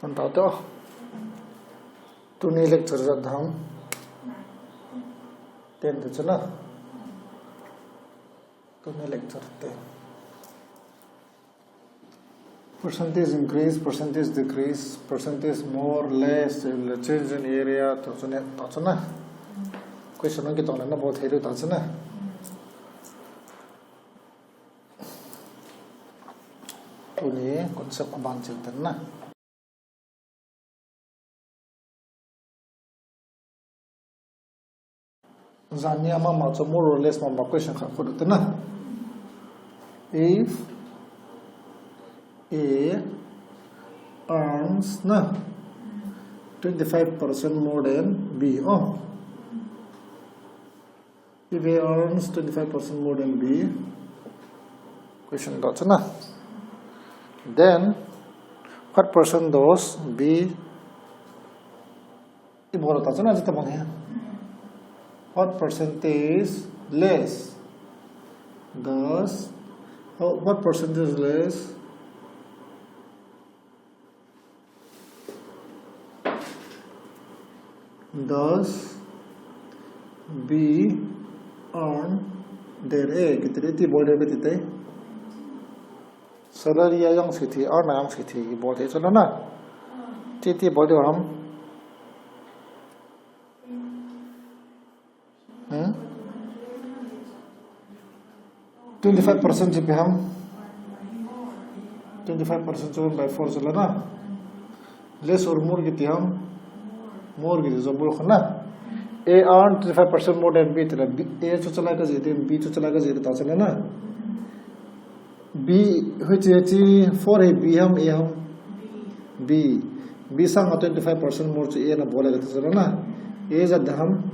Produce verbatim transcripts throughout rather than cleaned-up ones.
An tao to. Tuni lecture jat ham. Ten to chuna. Tuni lecture ten. Percentage increase, percentage decrease, percentage more, less, change in area, to chuna, to chuna. Question nang kitong na bol thei lu to chuna. Tuni concept aban chil ten na. Jani ama ma chu more or less ma ma question khat khu te na. If A earns na twenty-five percent more than B, oh. If A earns twenty-five percent more than B, question dot na. Then, what percent does B, ibola ta chuna jita bang he. What percentage less does, oh, what percentage less does B earn than A? Kiti ti bol de kiti te. Salary a jong si thi, earn a jong si thi, bol thei chuna na. Ti ti bol de ham. Hmm? Twenty-five percent chu ipi ham? Twenty-five percent chu one by four chu la na. Less or more kiti ham? More kiti chu bol kha na. A earn twenty-five percent more than B ti la. B, A chu chalai kaji ding, B chu chalai kaji ding ta chu la na. B, hiche, hiche four hi B ham, A ham? B. B sanga twenty-five percent more chu A na bol le kati chu la na. A ijat ham?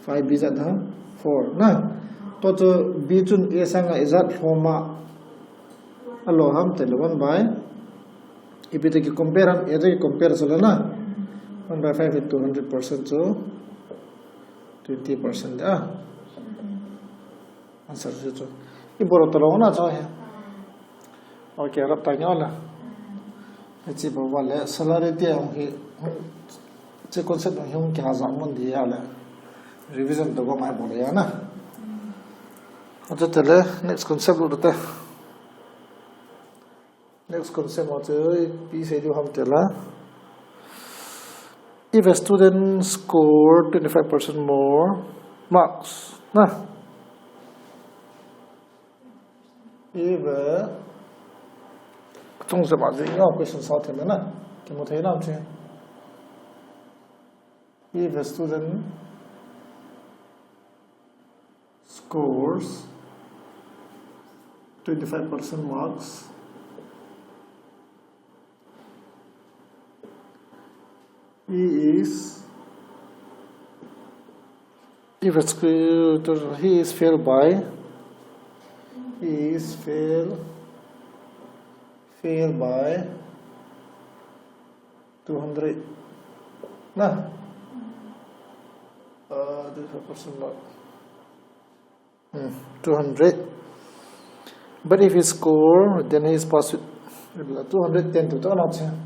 Five, B ijat ham? Four na. To chu B chun A sanga ijat lhom a lo ham ti le one by, ipi toh ki compare ham, A toh ki compare chu la na. One by five into hundred percent chu twenty percent a. Answer chu chu. Ibol talou na chu he. Okay, rap ta nyo la. Hiche bol le salary ti hung hi. Hiche concept hung hi hung kiha jat mun di a le. Revision to go mai bol le na. Achu te le next concept lut te. Next concept ma chu ipi sei diu ham ti la. If a student score twenty-five percent more marks, na. If a, chung se ma jing question sa the na. Kimu thei na che. If a student scores twenty-five percent marks, he is, if it's, he is failed by, he is failed, failed by two hundred. Na? Uh, twenty-five percent mark. Hmm, two hundred. But if he score, then he is passed with two hundred ten to the,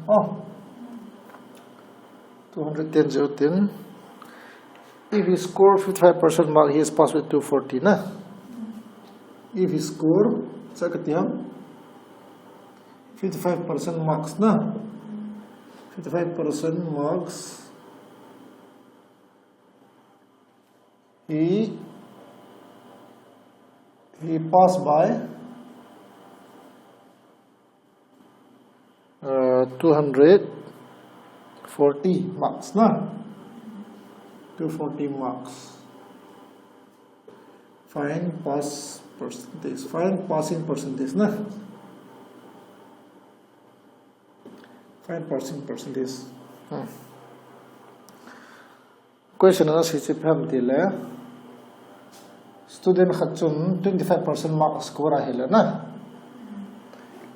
oh. Two hundred ten zero ten. If he score fifty-five percent mark, he is passed with two forty, na? If he score, sa kati ham? Fifty-five percent marks, na? Fifty-five percent marks. He, he passed by, uh, two hundred forty marks, na? Two forty marks. Find pass percentage. Find passing percentage, na? Find passing percentage. Hmm. Question na si chi phem ti le. Student khat chun twenty-five percent mark score a hile na.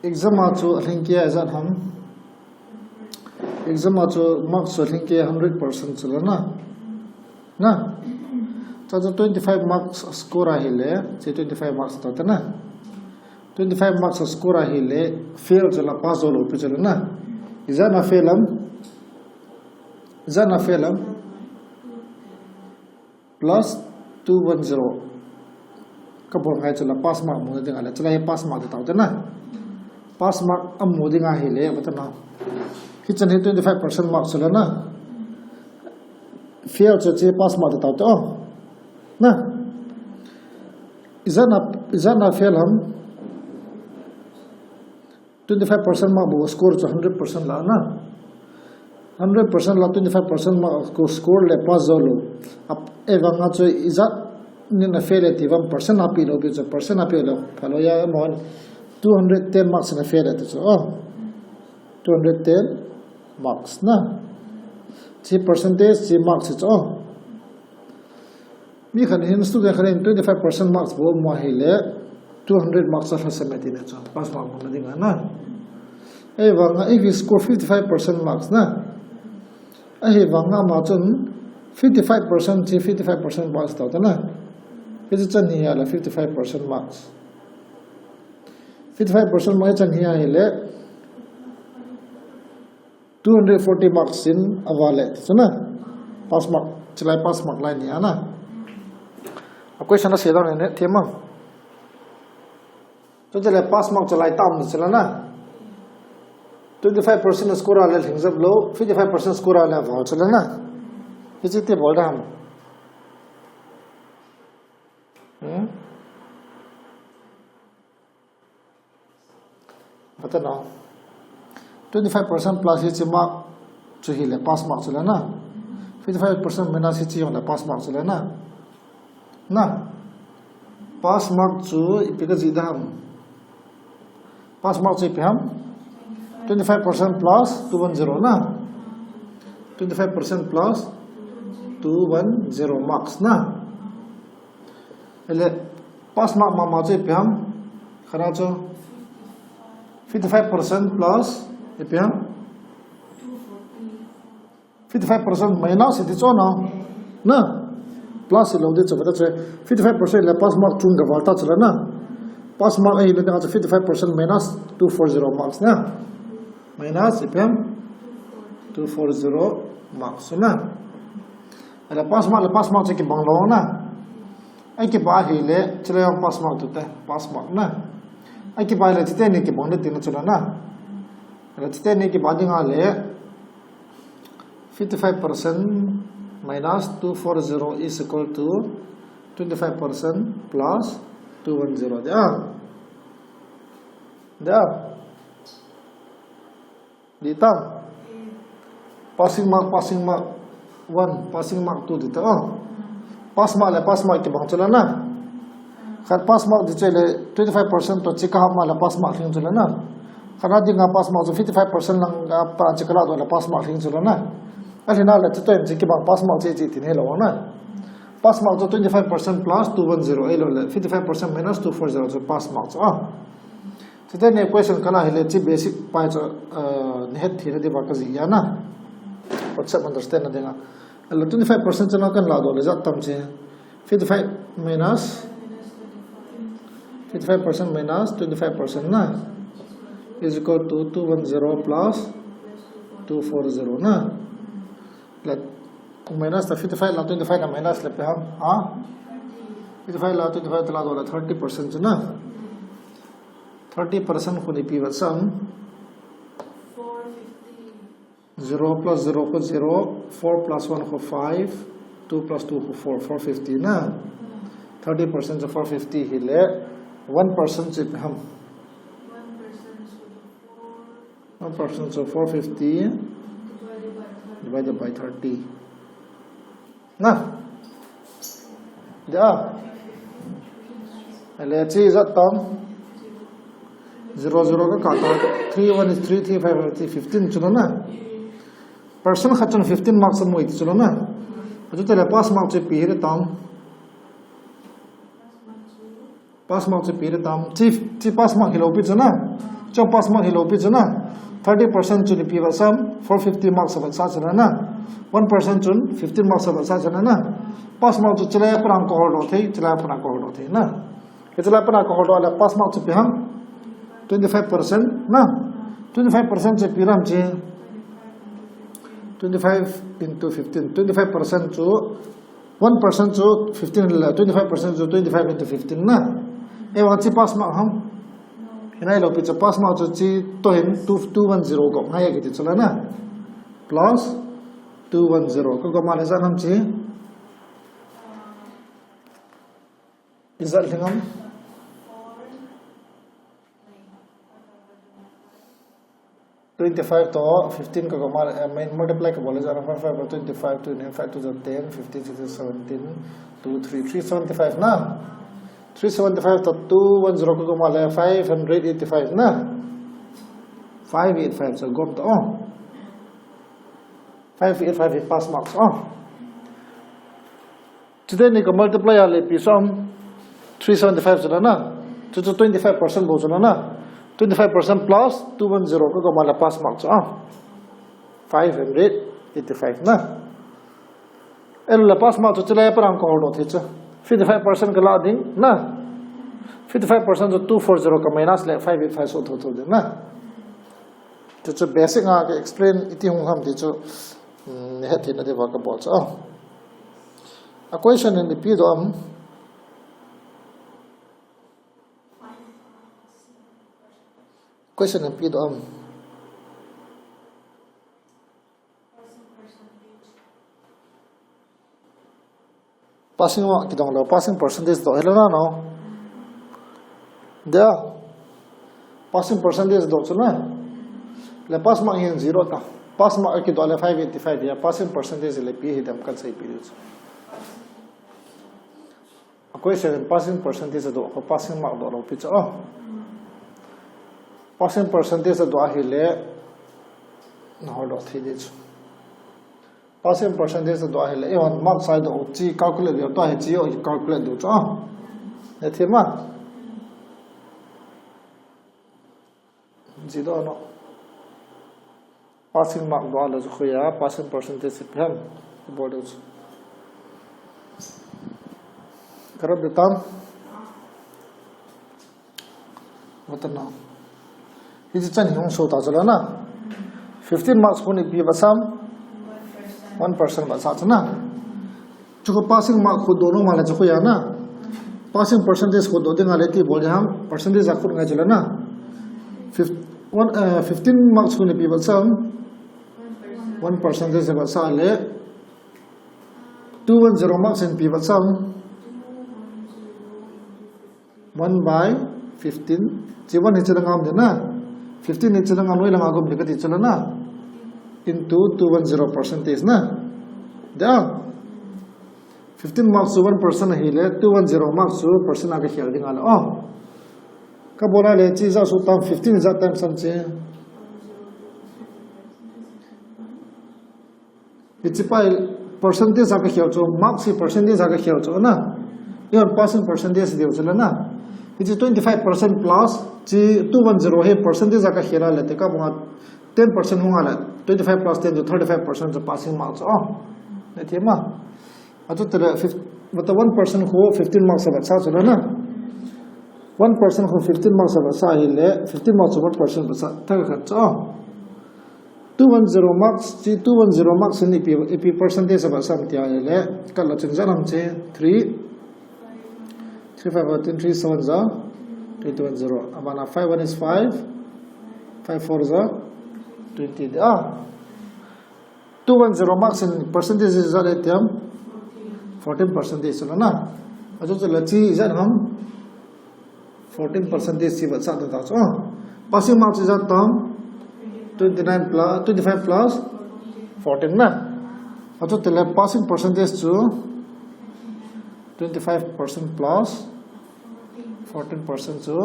Exam a chu alhing kei a ijat ham? Exam a chu marks chu alhing kei a hundred percent chu la na. Na. Cha chu twenty-five marks score a hile, che twenty-five marks ta ta na. Twenty-five marks score a hile, fail chu la pass jou lou pi chu la na. Ijat na fail am? Ijat na fail ham? Plus two one zero. Kabol ngai chu la pass mark mu na ding ahile. Chulai pass mark ti tau te na. Pass mark amu ding ahile, bata na. Hichan hi twenty five percent mark chu la na. Fail chu chi pass mark ti tau te o. Na. Ijat na, ijat na fail ham? Twenty five percent mark bou score chu hundred percent la na. Hundred percent la twenty five percent mark score le pass jou lou. Ap, e vang a chu ijat ni na fail e ti vang percent a pi lou pi chu percent a pi lou. Pha lou ya mo. Two hundred ten marks na fail e ti chu. Oh. Two hundred ten marks na. Chi percentage chi marks chu. Oh. Mi khat hin student khat hin twenty five percent marks bou mu ahile two hundred marks a lhasam e ti na chu. Pass mark mu na ding a na. E vang a, if you score fifty five percent marks na. Ahi vang a ama chun fifty five percent chi fifty five percent marks tau ta na. Hichu chan hi a la fifty five percent marks. Fifty five percent marks chan hi ahile. Two hundred forty marks in a vale. Chu na. Pass mark. Chulai pass mark lai ni a na. A question a se dang ne thema. Chu chulai pass mark chulai tam ni chula na. Twenty five percent score a le lhing jap lou, fifty five percent score a le val chula na. Hichi te bol da ham. Hmm? Bata na. Twenty five percent plus hichi mark chu hi le pass mark chu le na. Fifty five percent minus hichi jong le pass mark chu le na. Na. Pass mark chu ipi ka ji da ham? Pass mark chu ipi ham? Twenty five percent plus two one zero na. Twenty five percent plus two one zero marks na. Ele pass mark mama chu ipi ham? Khana chu fifty five percent plus ipi ham? Fifty five percent minus iti chu na. Na. Plus ilou di chu, bata chu. Fifty five percent le pass mark chung ga val ta chu la na. Pass mark ahi le na chu fifty five percent minus two four zero marks na. Minus ipi ham? Two four zero marks na. Ele pass mark le pass mark chu kibang lou na. Ai kiba hi le, chule jong pass mark tu te, pass mark na. Ai kiba le chite ni kibang le ti na chu la na. Ele chite ni kiba ding a le, fifty five percent minus two four zero is equal to twenty five percent plus two one zero. Dia? Dia? Di ta? Passing mark, passing mark one, passing mark two di ta. Oh. Pass mark le pass mark kibang chu la na. Khat pass mark di chu le twenty five percent to chi ka hap ma le pass mark lhing chu la na. Khat a ding a pass mark chu fifty five percent lang a pa chi ka la to le pass mark lhing chu la na. A lhina le chu to in chi kibang pass mark chi chi ti ne lo na. Pass mark chu twenty five percent plus two one zero, ahilou le fifty five percent minus two four zero chu pass mark chu a. Chuteng le question kana hile chi basic pai chu, uh, ni het thei na diuva ka ji ya na. Concept understand na dinga. Ahile twenty five percent chu na kan la doh le jat tam chi. Fifty five minus, fifty five percent minus twenty five percent na is equal to two one zero plus two four zero na. Let minus ta fifty five la twenty five la minus le ipi ham. Ha? Fifty five la twenty five ta la doh le thirty percent chu na. Thirty percent khu ni pi vat sam. Zero plus zero khu zero, four plus one khu five, two plus two khu four, four fifty na. Thirty percent chu four fifty hile, one percent chu ipi ham. One percent chu four fifty divided by thirty. Na? Dia? Ahile chi jat tam. Zero zero ka kata. Three one is three, three five is fifteen chu na. Percent khat chun fifteen marks amu iti chu na. Achu tele pass mark chu ipi hile tam. Pass mark chu ipi hile tam. Chi, chi pass mark hilou pi chu na. Chu pass mark hilou pi chu na. Thirty percent chun ipi vat sam, four fifty marks vat sa chu na. One percent chun fifteen marks vat sa chu na. Pass mark chu chule a pat a ka hol doh thei, chule a pat a ka hol doh thei na. Chule a pat a ka hol doh le pass mark chu ipi ham. Twenty five percent na. Twenty five percent chu ipi ham chi. Twenty five into fifteen, twenty five percent chu, one percent chu fifteen le, twenty five percent chu twenty five into fifteen na. Ei, vang chi pass mark ham. Hinai lo pi chu pass mark chu chi to hin two, two one zero ko ngai kiti chu la na. Plus two one zero ko ko ma le za nam chi. Is that thing ham? Twenty five to fifteen ka koma, eh, main multiply ka bol le, zero five five twenty five, two nine five, two ten, fifteen, sixteen, seventeen, two three, three seventy five na. Three seventy five to two one zero ka koma le, five hundred eighty five na. Five eight five so gom to, oh. Five eight five pass marks, oh. Chuteni ka multiply a le pi som three seventy five chu la na. Chu chu twenty five percent bou chu la na. Twenty five percent plus two one zero ka koma le pass mark chu a. Five hundred eighty five na. Ei le pass mark chu chule parang ko hol do thi chu. Fifty five percent ka la ding na. Fifty five percent chu two four zero ka minus le five eight five so tho tho ding na. Chu chu basic a ka explain iti hung ham ti chu, um, het theina diuva ka bol chu. A question in ipi doh am? Question in ipi doh am? Passing mark kidong lo, passing percentage doh hi la na no. Dia. Passing percentage doh chu na. Le pass mark hin zero ta. Pass mark kidoh le five eighty five ya. Passing percentage le pi hi dam kan sei pi chu. A question in passing percentage doh ko passing mark doh lo pi chu. Oh. Passing percentage doh hi le na hol doh thi di chu. Passing percentage doh hi le, eh, mark sai doh chi calculate diu ta hi chi o calculate diu chu. Ah. Ne thi ma. Ji doh no. Passing mark doh le chu khu ya, passing percentage si phen. Bol diu chu. Karap de tam. Wata na. Hichi chan hi hung so ta chu la na. Fifteen marks khu ni pi ba sam. One percent ba sa chu na. Chu ko passing mark khu doh no ma le chu khu ya na. Passing percentage khu doh ding a le ti bol di ham. Percentage a khu ngai chu la na. Fif-, one, eh, fifteen marks khu ni pi ba sam. One percentage ba sa le. Two one zero marks in pi ba sam. One by fifteen. Chi one hi chi la ngam de na. Fifteen hi chi la ngam noi la ngam gum de ka ti chu la na. Into two one zero percentage na. Da. Fifteen marks chu one percent hi le, two one zero marks chu percent a ka khel ding a la. Oh. Ka bol a le chi za su tam fifteen za tam sam chi. Hichi pa hi percentage a ka khel chu, marks hi percentage a ka khel chu na. Yon passing percentage diu chu la na. Hichi twenty five percent plus chi two one zero hi percentage a ka khel a le te ka bunga ten percent hung a le twenty five plus ten chu thirty five percent chu passing mark chu. Oh. Ne thi ma. A chu te le fif-, wata one percent khu fifteen marks a ba sa chu la na. One percent khu fifteen marks a ba sa hi le fifteen marks chu one percent ba sa ta ka khat chu. Oh. Two one zero marks, chi two one zero marks in ipi, ipi percentage a ba sam ti a le, ka la chun za nam che, three, three five fourteen, three seven za, twenty one zero. A ba na five one is five, five four za, twenty. Ah. Two one zero marks in percentage za le tiam, fourteen percentage la na. A chu chu la chi za nam. Fourteen percentage si ba sa ta ta chu. Passing mark si za tam twenty nine plus, twenty five plus fourteen na. A chu te le passing percentage chu twenty five percent plus fourteen percent chu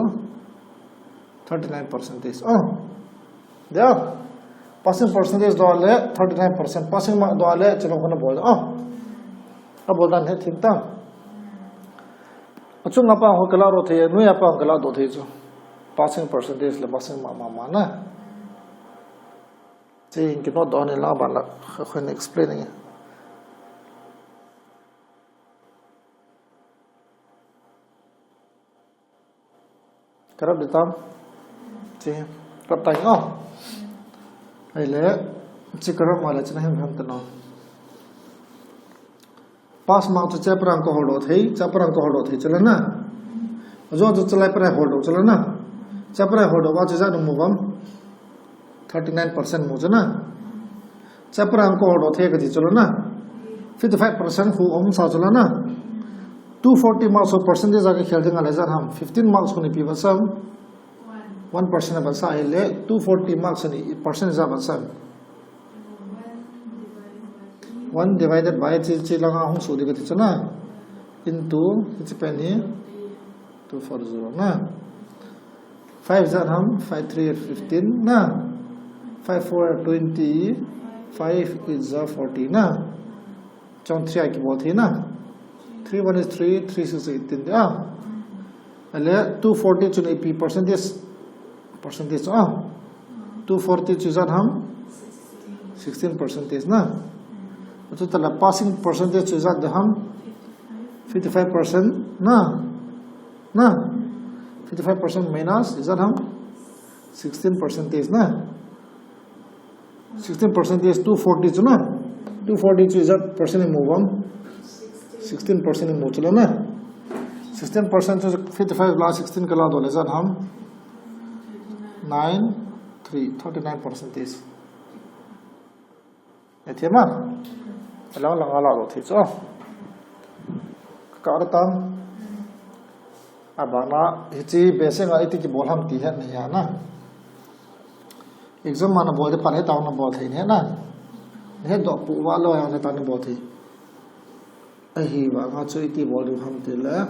thirty nine percentage. Oh. Dia. Passing percentage doh le thirty nine percent. Passing mark doh le chilo khona bol. Oh. A bol dan he thim ta. Achung a pa ho kala ro thei, nui a pa ho kala doh thei chu. Passing percentage le passing mark ma ma na. Chi in ki note doh ni la ban la, kha khuin explain ni. Karap di tam. Chi, karap tai ngo. Ai le. Chi karam wale chuna hem hem tano. Pass mark chu chapter ang ka holdoh thei, chapter ang ka holdoh thei chula na. Ajo chu chulai para holdoh chula na. Chapter holdoh wa chu ja dum mo bam. Thirty nine percent mo chuna. Chapter ang ka holdoh thei kati chula na. Fifty five percent khu um sa chula na. Two forty marks ho percentage a ka khel ding a le ja ham. Fifteen marks khu ni pi ba sam. One percent ba sa hi le two forty marks ni percent ja ba sam. One divided by chi, chi langa hung su di kati chuna. Into, chi pen hi two four zero na. Five ja ham, five three fifteen na. Five four twenty, five eight ja forty na. Chong three a kibol thei na. Three one is three, three six eighteen de a. Ale two forty chu ni pi percentage. Percentage a. Two forty chu ja ham. Sixteen percentage na. Chu tala passing percentage chu ja de ham. Fifty five percent na. Na. Fifty five percent minus ja ham. Sixteen percentage na. Sixteen percent is two forty chu na. Two forty chu is that percent in mo bam? Sixteen percent in mo chula na. Sixteen percent chu fifty five la sixteen ka la doh le ja ham. Nine three, thirty nine percent is. E thema. Alang lang ala lo thi chu. Ka ra tam. Abana hichi basic a iti kibol ham ti het na ya na. Exam ma na bol de phat he tao na bol thei ne na. He doh pu va lo ya na ta na bol thei. Ahivanga chu iti bol diu ham ti le.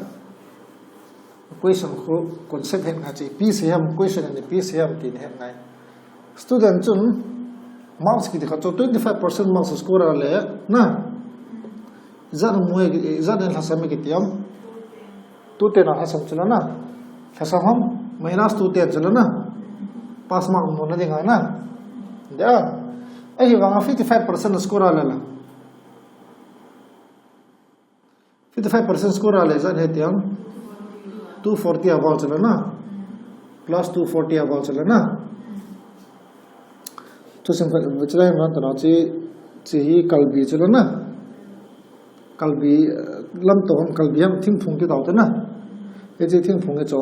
Question khu concept het ngai chu pi se ham, question and pi se ham ti het ngai. Student chun marks kiti kha chu twenty five percent marks score a le na. Ijat mu e, ijat ne lhasam e kiti ham. Two ten a lhasam chula na. Lhasam ham minus two ten chula na. Pass mark mo na dinga na. Da. Ahivanga fifty five percent score a le la. Fifty five percent score a le ijat he ti ham. Two forty a val chula na. Plus two forty a val chula na. Chu sim khat chulai man ta na chi, chi hi kalbi chula na. Kalbi, eh, lam to ham kalbi ham thingphung ki tau ta na. Hichi thingphung e cho.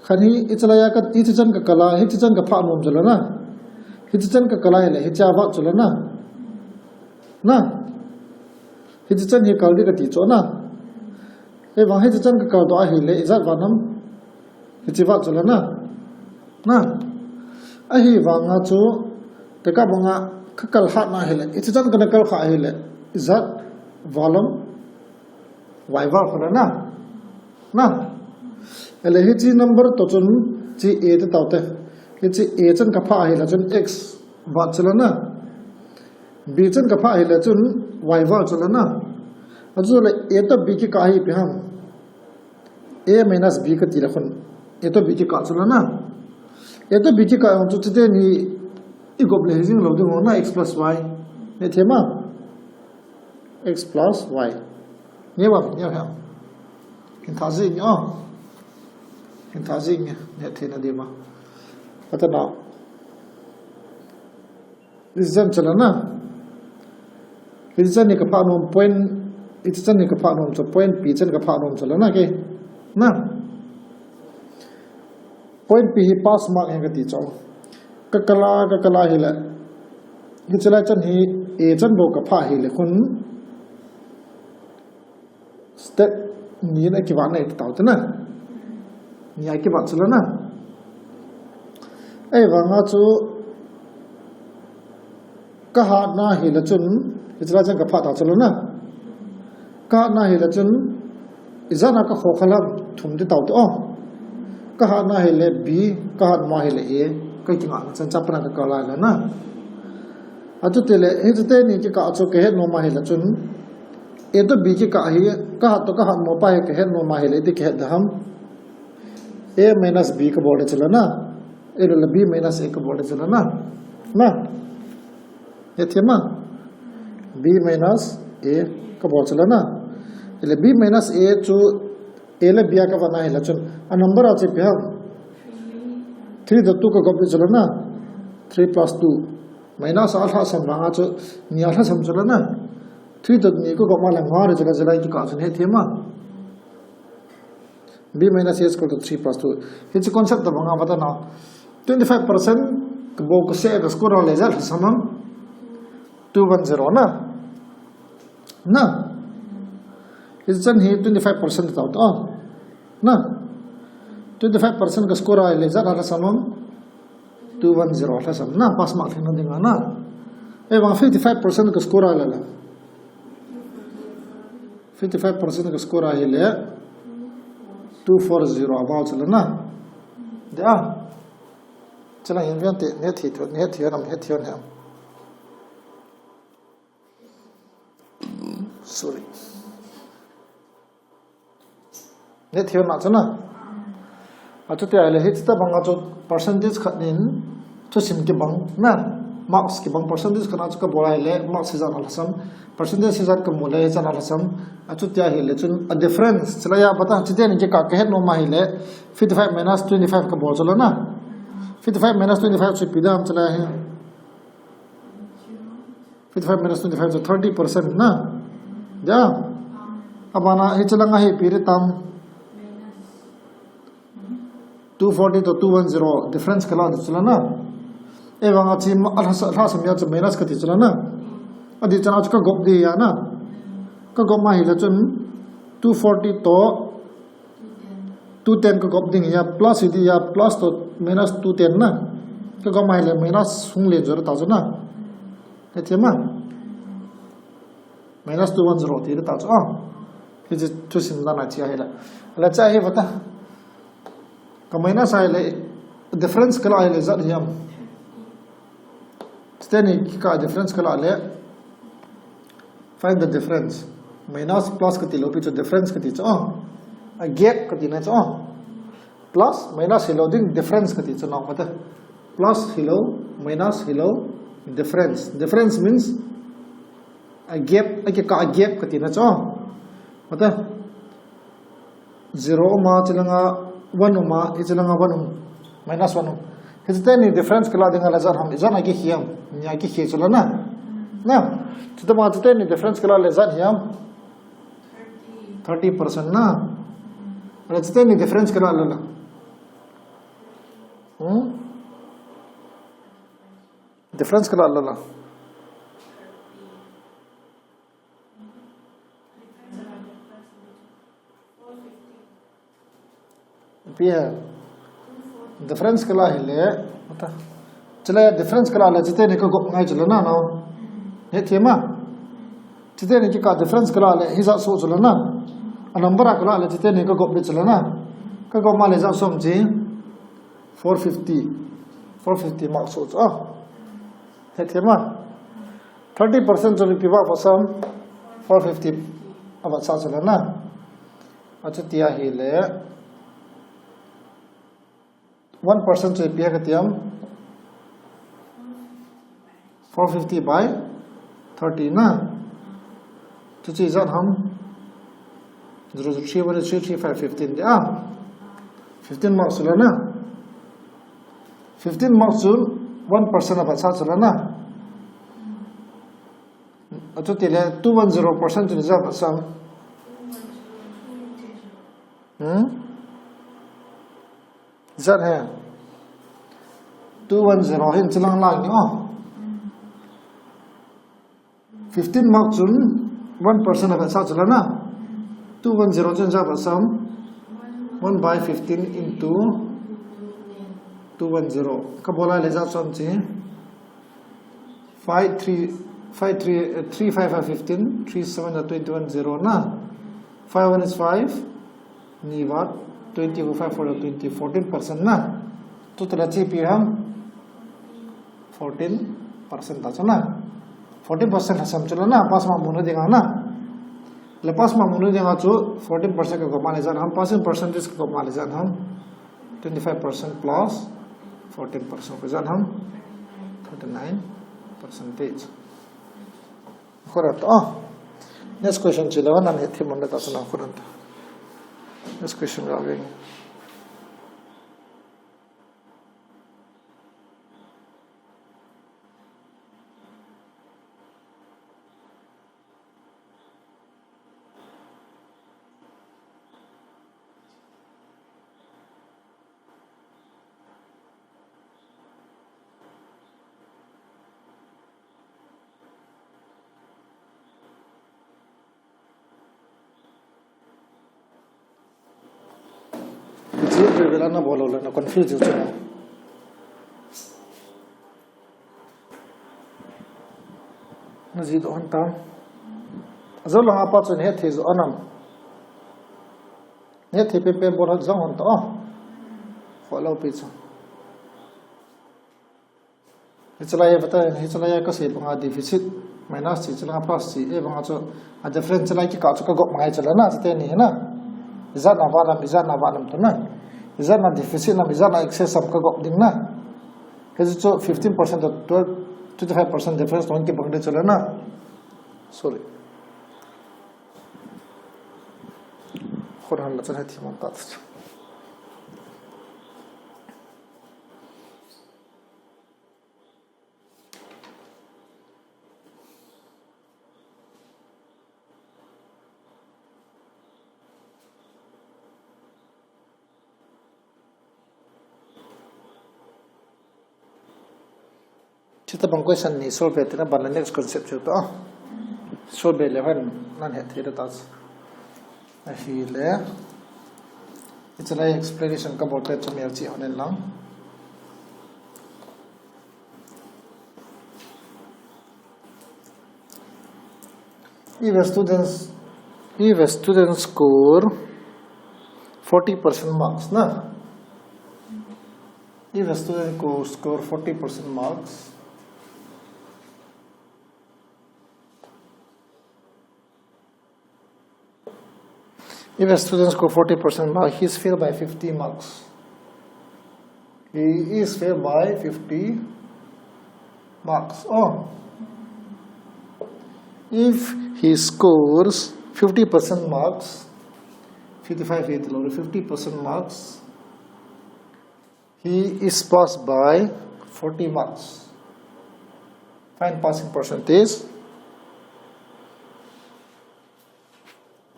Khan hi hichi laiya ka, hichi chan ka kal a, hichi chan ka phah nom chula na. Hichi chan ka kal a hi le, hichi a vat chula na. Na. Hichi chan hi kal di kati cho na. Ahivang hichi chan ka kal doh a hi le, ijat vat ham. Hichi vat chula na. Na. Ahivanga chu, teka banga ka kal hat na hi le, hichi chan ka na kal kha hi le, ijat vat ham. Y val kha na. Na. Ele hichi number to chun chi A te tau te. Hichi A chan ka phah hi la chun X vat chula na. B chan ka phah hi la chun Y val chula na. Achu le A to B ki kah hi pi ham. A minus B kati la khun. A to B ki kah chula na. A to B ki kah chu chi te ni i gop le hi jing lo ding ho na X plus Y. Ne thema. X plus Y. Nge bang, nge bang. Hin tha jing nge, oh. Hin tha jing nge, ne thei na di ma. Ata na. Hichi chan chula na. Hichi chan ni ka phah nom point, hichi chan ni ka phah nom chu point P chan ka phah nom chula na ke. Na. Point P hi pass mark hi kati cho. Ka kal a, ka kal a hi le. Hichi lai chan hi A chan bou ka phah hi le khun. Step ni na kivat na i tau te na. Ni a kivat chula na. Ahivanga chu ka hat na hi la chun, hichi lai chan ka phah ta chula na. Ka hat na hi la chun, ijat na ka kho kha lam thum ti tau te o. Ka hat na hi le B, ka hat ma hi le A, ka ki ngah na chan chapter na ka kal a la na. Achu ti le, hichi te ni ki kah chu ka het nom a hi la chun, A to B ki kah hi, ka hat to ka hat mo pa hi ka het nom a hi le, ti ka het da ham. A minus B ka bol de chula na. A le B minus A ka bol de chula na. Na. He thema. B minus A ka bol chula na. Ele B minus A chu A le B a ka vat na hi la chun. A number a chi pi ham. Three to two ka gop de chula na. Three plus two. Minus a lhasam vanga chu, ni a lhasam chu la na. Three to ni ka gop ma le nga re chu la, chu la kikah chu hethem a. B minus A is equal to three plus two. Hiche concept ta vanga vata na. Twenty-five percent ka bol ka se ka score a le ijat lhasam am. Two one zero na. Na. Hiche chan hi twenty-five percent ta to. Na. Twenty-five percent ka score a le ijat lhasam am. Two one zero lhasam na, pass mark lhingna dinga na. Ahivang fifty-five percent ka score a le la. Fifty-five percent ka score a hile. Two four zero a bol chu la na. Dia. Chu la hin vente, hethem, hethem, hethem, hethem. Sorry. Hethem na chu na. Achuti ahile hiche ta banga chu percentage khat nin thusim kibang na. Marks kibang percentage khat na chu ka bol ahile marks ijat lhasam. Percentage ijat ka mu le ijat lhasam. Achuti ahile chun a difference. Chu la ya bata chu teni kikah ka het nom ahile. Fifty-five minus twenty-five ka bol chu la na. Fifty-five minus twenty-five chu ipi dam chu la hi. Fifty-five minus twenty-five chu thirty percent na. Ya. Abana hiche langa hi ipi re tam. Two forty to two one zero difference ka la di chu la na. Ahivang a chi ma, a lhasa, lhasam a chu minus ka ti chu la na. Adih chan a chu ka gop di ya na. Ka gop ma hile chun two forty to two ten ka gop ding ya, plus hi di ya, plus to minus two ten na. Ka gop ma hile minus hung len jo ta chu na. Hethem a. Minus two one zero ti ta chu a. Hiche thusim dan a chi ahile. La cha hi vata. Ka minus ahile difference ka la ahile ijat hiam. Chu teni kikah difference ka la le. Find the difference. Minus plus ka ti lou pi chu difference ka ti chu. A gap ka ti na chu. Plus minus hilou ding difference ka ti chu na mate. Plus hilou, minus hilou, difference. Difference means a gap, a kikah a gap ka ti na chu. Mate. Zero um a, hiche langa one um a, hiche langa one um, minus one um. Hiche teni difference ka la dinga la ijat ham, ijat a kikhe am, ni a kikhe chu la na. Na, chuti ma hiche teni difference ka la le ijat hiam. Thirty percent na. La hiche teni difference ka la la la. Hmm? Difference ka la la la. Ipi ham. Difference ka la hile, mata. Chule difference ka la le, hiche teni ka gop ngai chu la na, no. Hethem a. Hiche teni kikah difference ka la le, hijat soh chu la na. A number a ka la le, hiche teni ka gop le chu la na. Ka gop ma le ijat soh am chi. Four fifty. Four fifty mark soh chu a. Hethem a. Thirty percent chu ipi ba pasam. Four fifty. Ava sa chu la na. Achuti ahile. One percent chu ipi ham kati am. Four fifty by thirty na. Chu chu ijat ham. Zero zero three one three three five fifteen de a. Fifteen mark chu la na. Fifteen mark chu one percent ava sa chu la na. Achuti le two one zero percent chu ijat pasam. Hmm? Ijat ham. Two one zero hin chilang lang ni o. Fifteen mark chun one percent ava sa chu la na. Two one zero chun ijat pasam. One by fifteen into two one zero. Ka bol a le ijat soh am chi. Five three, five three, uh, three five are fifteen, three seven are twenty-one, zero na. Five one is five, ni vat, twenty over five four are twenty, fourteen percent na. Total a chu ipi ham? Fourteen percent ta chu na. Fourteen percent lhasam chu la na, pass mark muna dinga na. Le pass mark muna dinga chu fourteen percent ka gop ma le ijat ham, passing percentage ka gop ma le ijat ham. Twenty-five percent plus fourteen percent. Ka ijat ham? Thirty-nine percentage. Correct. Oh. Next question chu la, nan hethem un ta chu na, correct. Next question ga veng. Ji ve ve la na bol lou le na confuse ji chu. Na ji doh hon tam. Ajou lang apa chu na hetthei jo anam. Na hetthei penpen bol hon jong hon ta o. Kho lou pi chu. Hichelai hi vata, hichelai hi kasei banga deficit, minus chi, hichelai plus chi, e banga chu, a difference hichelai kikah chu kagop ngai chula na, chuteni hi na. Ijat na valam, ijat na valam tu na. Ijat na deficit na, ijat na excess am kagop ding na. Hichu chu fifteen percent to twelve, twenty-five percent difference to kibang ding chula na. Sorry. Khun han la chan he thi man ta chu. Chuti bang question ni solve tina ban la next concept chu to. Solve le hon nan hetthei ta. Ahile. Hichelai explanation kabol pet chu melchih hon in lang. If a students, if a student score forty percent marks, na? If a student co-, score forty percent marks, if a student score forty percent mark, he is failed by fifty marks. He is failed by fifty marks. Oh. If he scores fifty percent marks, fifty-five, fifty percent marks, he is passed by forty marks. Find passing percentage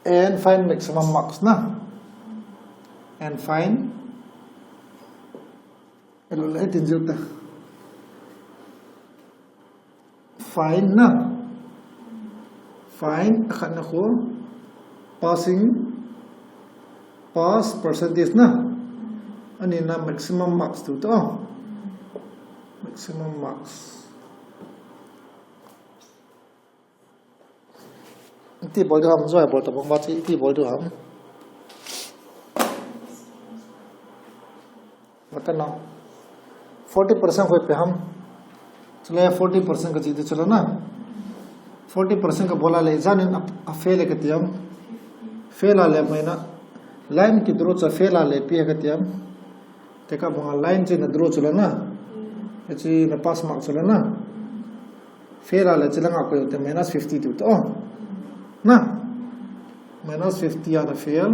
and find maximum marks na. And find, elo le tin jiu ta. Find na. Find, akhat na khu. Passing, pass percentage na. Ani na maximum marks tu to. Maximum marks. Iti bol diu ham, joi bol ta bang ba chi, iti bol diu ham. Mata na. Forty percent koi pe ham. Chule forty percent kachi diu chule na. Forty percent kabol a le, janin a, a fail kati ham. Fail a le mai na. Line kidraw cha fail a le pi kati ham. Teka banga line chi na draw chule na. Chi na pass mark chule na. Fail a le chi langa koi te minus fifty tu to. Na. Minus fifty ana fail.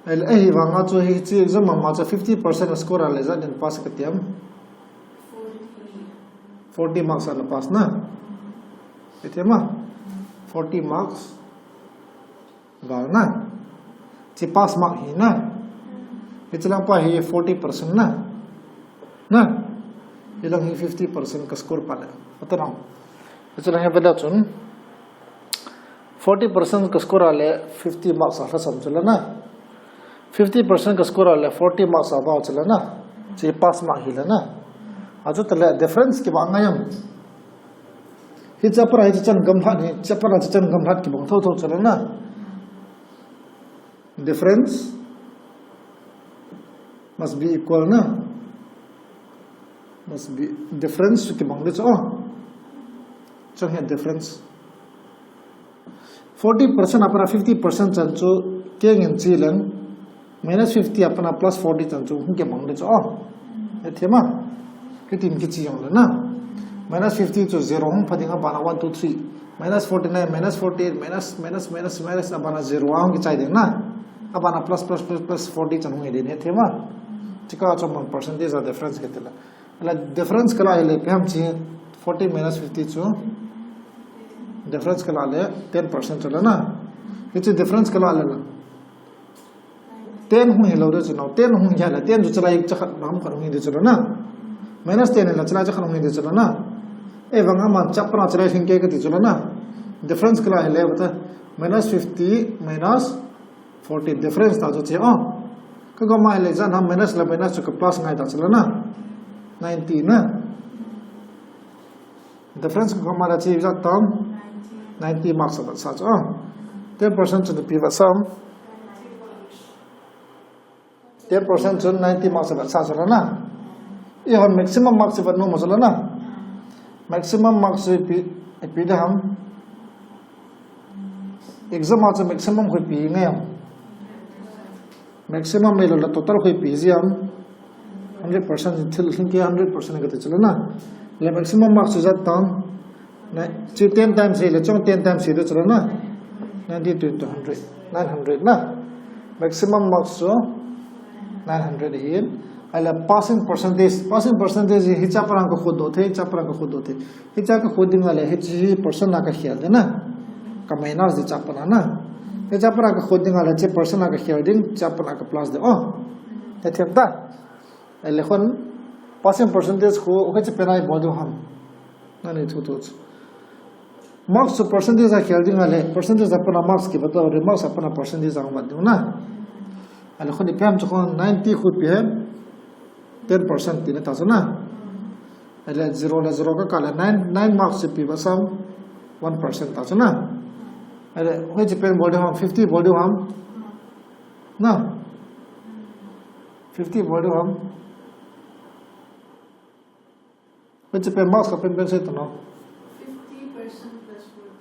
Ahile, eh, hi vanga chu hichi exam ma chu fifty percent score a le janin pass kati ham. Forty marks ana pass na. Iti ma. Forty marks. Vang na. Chi pass mark hi na. Hichi lang pa hi forty percent na. Na. Hilang hi fifty percent ka score pa le. Ata nang. Hichi lang hi bela chun. Forty percent ka score a le fifty marks a lhasam chula na. Fifty percent ka score a le forty marks a bao chula na. Chi pass mark hi la na. Achu tale difference kibang ngai am. Hicha para hicha chan gamlhat hi, cha para cha chan gamlhat kibang thotho chula na. Difference must be equal na. Must be difference kibang de cho. Chang hi difference. Forty percent a para fifty percent chan chu kengin chi leng. Minus fifty a pana plus forty chan chu hung kibang de chu. Oh. Ithema. Kitin kichi jong le na. Minus fifty chu zero hung pha ding a bana one, two, three. Minus forty-nine, minus forty-eight, minus, minus, minus, minus a bana zero a hung kichai ding na. A bana plus, plus, plus, plus forty chan hung hi ding ithema. Chika chu man percentage a difference kiti la. La difference kala hi le peham chi forty minus fifty chu. Difference kala le ten percent chu la na. Hichi difference kala le la. Ten hung hi lo de chu no, ten hung hi la, ten chu chalai chakhat nam khat hung hi de chu na. Minus ten la chalai chakhat hung hi de chu na. E vang ama chapra chalai hing ke kati chu na. Difference kala hi le bata minus fifty minus forty difference ta chu che o. Ka gom a le jan ham minus le minus chu ka plus ngai ta chula na. Ninety na. Difference ka gom a le chi jan tam. Ninety marks a sa chu. Ten percent chu pi va sam. Ten percent chun ninety marks a sa chula na. I hon maximum marks va no ma chula na. Maximum marks pi pi de ham. Exam a chu maximum koi pi ngai ham. Maximum mai lo la total koi pi ji ham. Hundred percent thil hing ke hundred percent ka te chula na. Le maximum marks chu jan tam. Na, chu ten times le chong ten times de chula na. Ninety to hundred. Nine hundred na. Maximum marks chu nine hundred hin. Ahile passing percentage. Passing percentage hi cha parang ka khut do the, cha parang ka khut do the. Hicha ka khut ding a le, hichi hi percent a ka khel ding na. Ka minus di cha pana na. Hicha pana ka khut ding a le, chi percent a ka khel ding, cha pana ka plus ding. Oh. Te thiam ta. Ahile khun, passing percentage khu, hichi pen a i bol diu ham. Nani thu thu. Marks chu percentage a khel ding a le, percentage a pana marks ki bata, marks a pana percentage a mat ding na. Ahile khun i pem chu khun ninety khu pi he, ten percent ti na ta chu na. Ahile zero le zero ka kah le nine, nine marks chu pi va sam one percent ta chu na. Ahile, hichi pen bol diu ham, fifty bol diu ham. Na. Fifty bol diu ham. Hichi pen marks ka pen pen se to no. Fifty percent plus forty.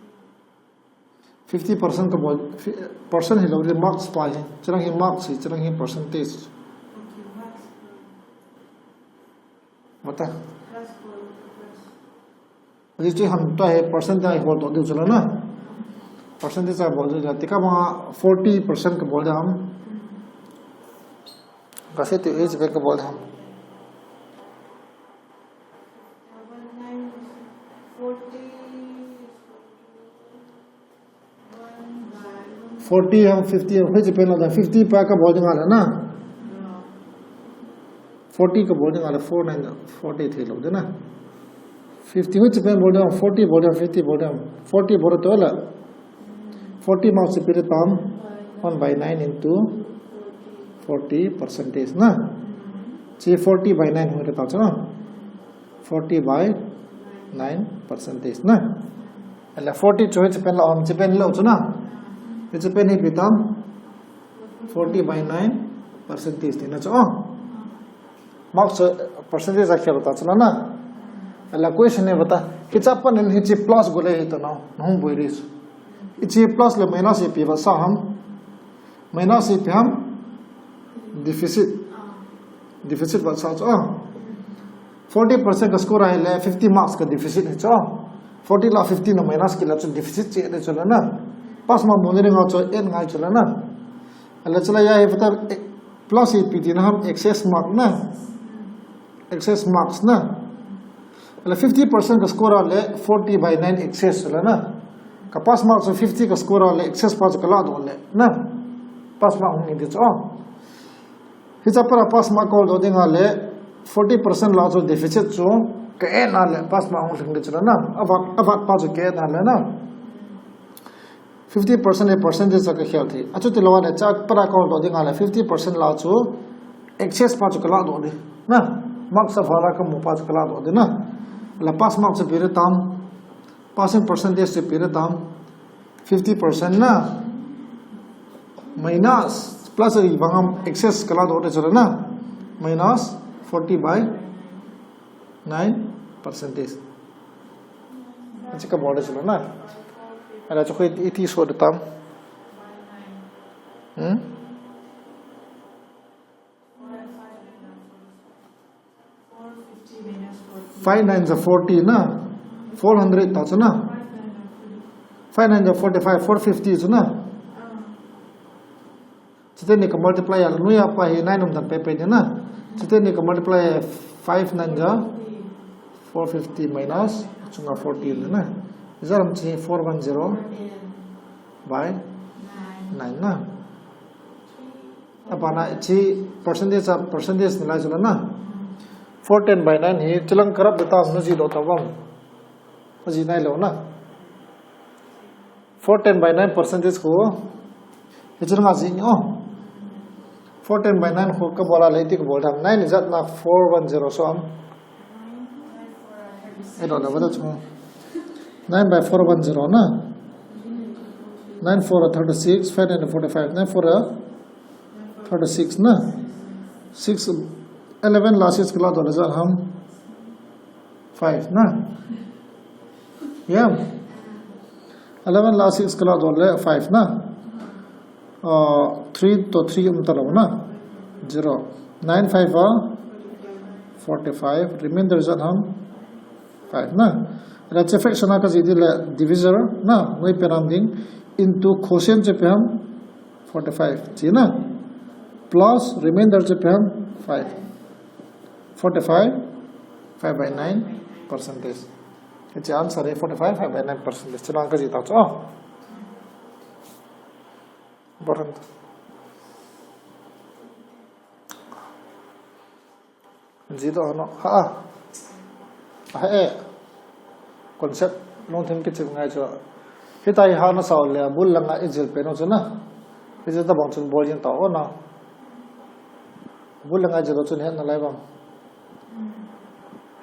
Fifty percent ka bol, fi-, percent hi lo ri marks pa hi. Chirang hi marks hi, chirang hi percentage. Okay, marks. Bata. Plus forty plus. Hichi ham ta hi percent a i bol to diu chula na. Percentage a bol diu chula. Tika ma forty percent ka bol diu ham. Ka se tu hichi pen ka bol diu ham. Forty ham, fifty ham, hichi pen lo da, fifty pa ka bol ding a le na. Forty ka bol ding a le, four nine forty thei lo de na. Fifty hichi pen bol ding, forty bol ding, fifty bol ding, forty bol to la. Forty marks pi re tam, one by nine into forty percentage na. Chi forty by nine hung re ta chu na. Forty by nine percentage na. Ahile forty chu hichi pen la ham, hichi pen lo chu na. Hichi pen hi pi tam, forty by nine percentage ti na chu. Oh. Marks chu percentage a khel ta chu na na. Ahile question hi bata. Hicha pan in hichi plus go le hi to na. Nahung boi ri chu. Hichi plus le minus hi pi va sa ham. Minus hi pi ham. Deficit. Deficit va sa chu. Forty percent ka score a le fifty marks ka deficit hi chu. Forty la fifty na minus ki la chu deficit che de chu la na. Pass mark mo ni nga chu en ngai chu la na. Ahile chu la ya hi vata, eh, plus hi pi ti na ham excess mark na. Excess marks na. Ahile fifty percent ka score a le forty by nine excess chu la na. Ka pass mark chu fifty ka score a le excess pa chu ka la do le na. Pass mark hung ni de chu. Hicha para pass mark ka do ding a le forty percent la chu deficit chu ka en a le pass mark hung lhing de chu la na. Avat, avat pa chu ka en a le na. Fifty percent hi percentage a ka khel thei. Achuti lo a le cha para ka do ding a le fifty percent la chu excess pa chu ka la do ding. Na, marks a vala ka mu pa chu ka la do ding na. La pass mark chu pi re tam. Passing percentage chu pi re tam. Fifty percent na. Minus, plus a vang am excess ka la do de chu la na. Minus forty by nine percentage. Hichi ka bol de chu la na. Ahile chu khu iti so de tam. Hmm? Five nine ja forty na. Four hundred ta chu na. Five nine ja forty-five, four fifty chu na. Chuteni ka multiply a, nuia pa hi nine um dan pai pai ding na. Chuteni ka multiply a, five nine ja four fifty minus, chunga forty na. Jaram chi four one zero by nine na. Abana chi percentage a, percentage ni lai chu la na. Four ten by nine hi chilang karap de ta na ji do ta bang. Ji nai lo na. Four ten by nine percentage ko. Hichun nga ji ni o. Fourteen by nine ho ka bol a le iti ka bol dam. Nine ijat na four one zero so am. Elo na bata chung. Nine by four one zero na. Nine four are thirty-six, five nine forty-five, nine four are thirty-six na. Six, eleven la six ka la doh le ijat ham. Five na. Yeah. Eleven la six ka la doh le five na. Uh, three to three um talou na. Zero. Nine five are forty-five. Remainder ijat ham. Five na. Ila hiche fraction a ka jih di le divisor na. Noipen ham ding. Into quotient chu ipi ham. Forty-five. Hiche na. Plus remainder chu ipi ham. Five. Forty-five, five by nine percentage. Hiche answer hi forty-five, five by nine percentage. Hiche lang ka jih tau chu. Oh. Important. Jih doh no. Ha. Ha e. Concept lungthim kichep ngai chu. Hitia hi hahsa u le, abul langa i jil pen u chu na. Hiche tabang chun bol jing tau na. Abul langa i jil u chun hetna lai bang.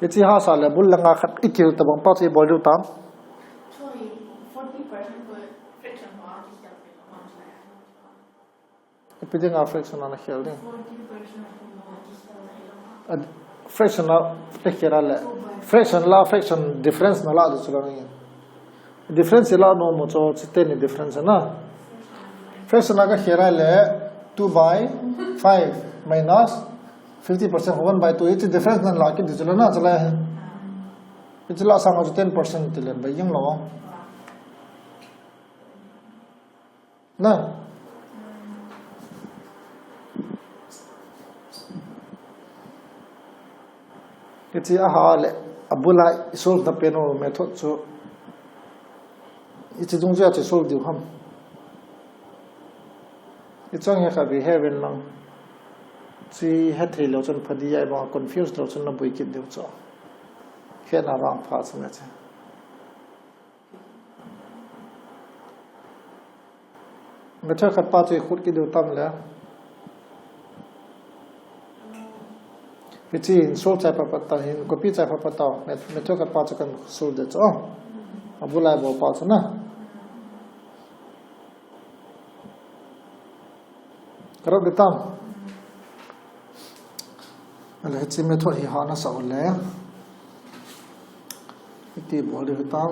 Hiche hahsa le, abul langa khat i kihil tabang pa chu i bol diu tam. Sorry, forty percent ko fraction ma ki kya pe ma. Ipi dinga fraction a na khel ding? A, fraction a, a khel a le. Fraction la, fraction difference na la ding chu la ni. Difference la nom u chu, chuti ni difference na. Fraction a ka khel a le two by five minus fifty percent one by two. Hiche difference na la kit ding chu la na, chu la. Hiche la sang chu ten percent ti le, bai jing lou. Na. Hiche a ha le, abul a i solve na pen u method chu. Hiche dung chu a chu solve diu ham. Hiche hi ka bi he ven lang. Hiche hethei lou chun pha di a, i bang confuse lou chun na boi kit diu chu. Hetna vang pha chu na chu. Method khat pa chu i khut kit diu tam le. Hiche hin solve chai phat phat tau, hin copy chai phat phat tau. Method khat pa chu kan solve ding chu. Abul a i bol pa chu na. Ka rap ding tam. Ale hiche method hi hahsa u le. Iti bol ding tam.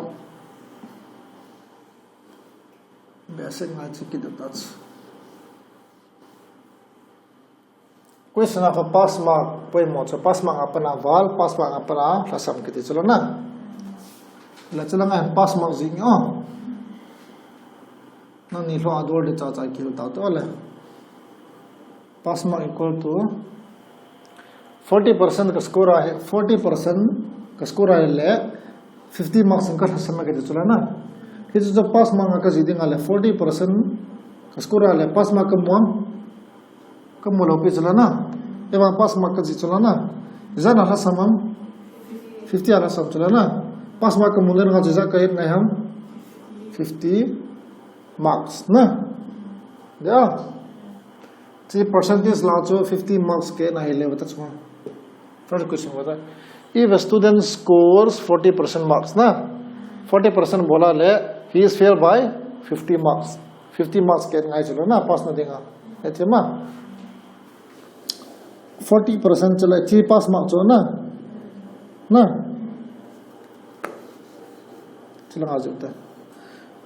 Basic ngai chu kit ding ta chu. Question a kha pass mark poimo chu, pass mark a pat a val, pass mark a pat a lhasam kiti chu la na. La chu la ngai pass mark jing o. Nangni lhou a dol ding cha cha kihil tau te le. Pass mark equal to forty percent ka score a hi, forty percent ka score a hi le fifty marks in ka lhasam a kiti chu la na. Hichu chu pass mark a ka jih ding a le forty percent ka score a le pass mark ka mu am. Ka mu lou pi chu la na. Eva pass mark ka jih chu la na. Ijat a lhasam am. Fifty a lhasam chu la na. Pass mark ka mu le nga chu ijat ka it ngai ham. Fifty marks na. Ya. Hiche percentage la chu fifty marks ka it na hi le vata chu. First question vata. If a student scores forty percent marks na. Forty percent bol a le he is failed by fifty marks. Fifty marks ka it ngai chu la na pass na ding a. Hiche ma. Forty percent chu la hiche pass mark chu na. Na. Chu la nga ju ta.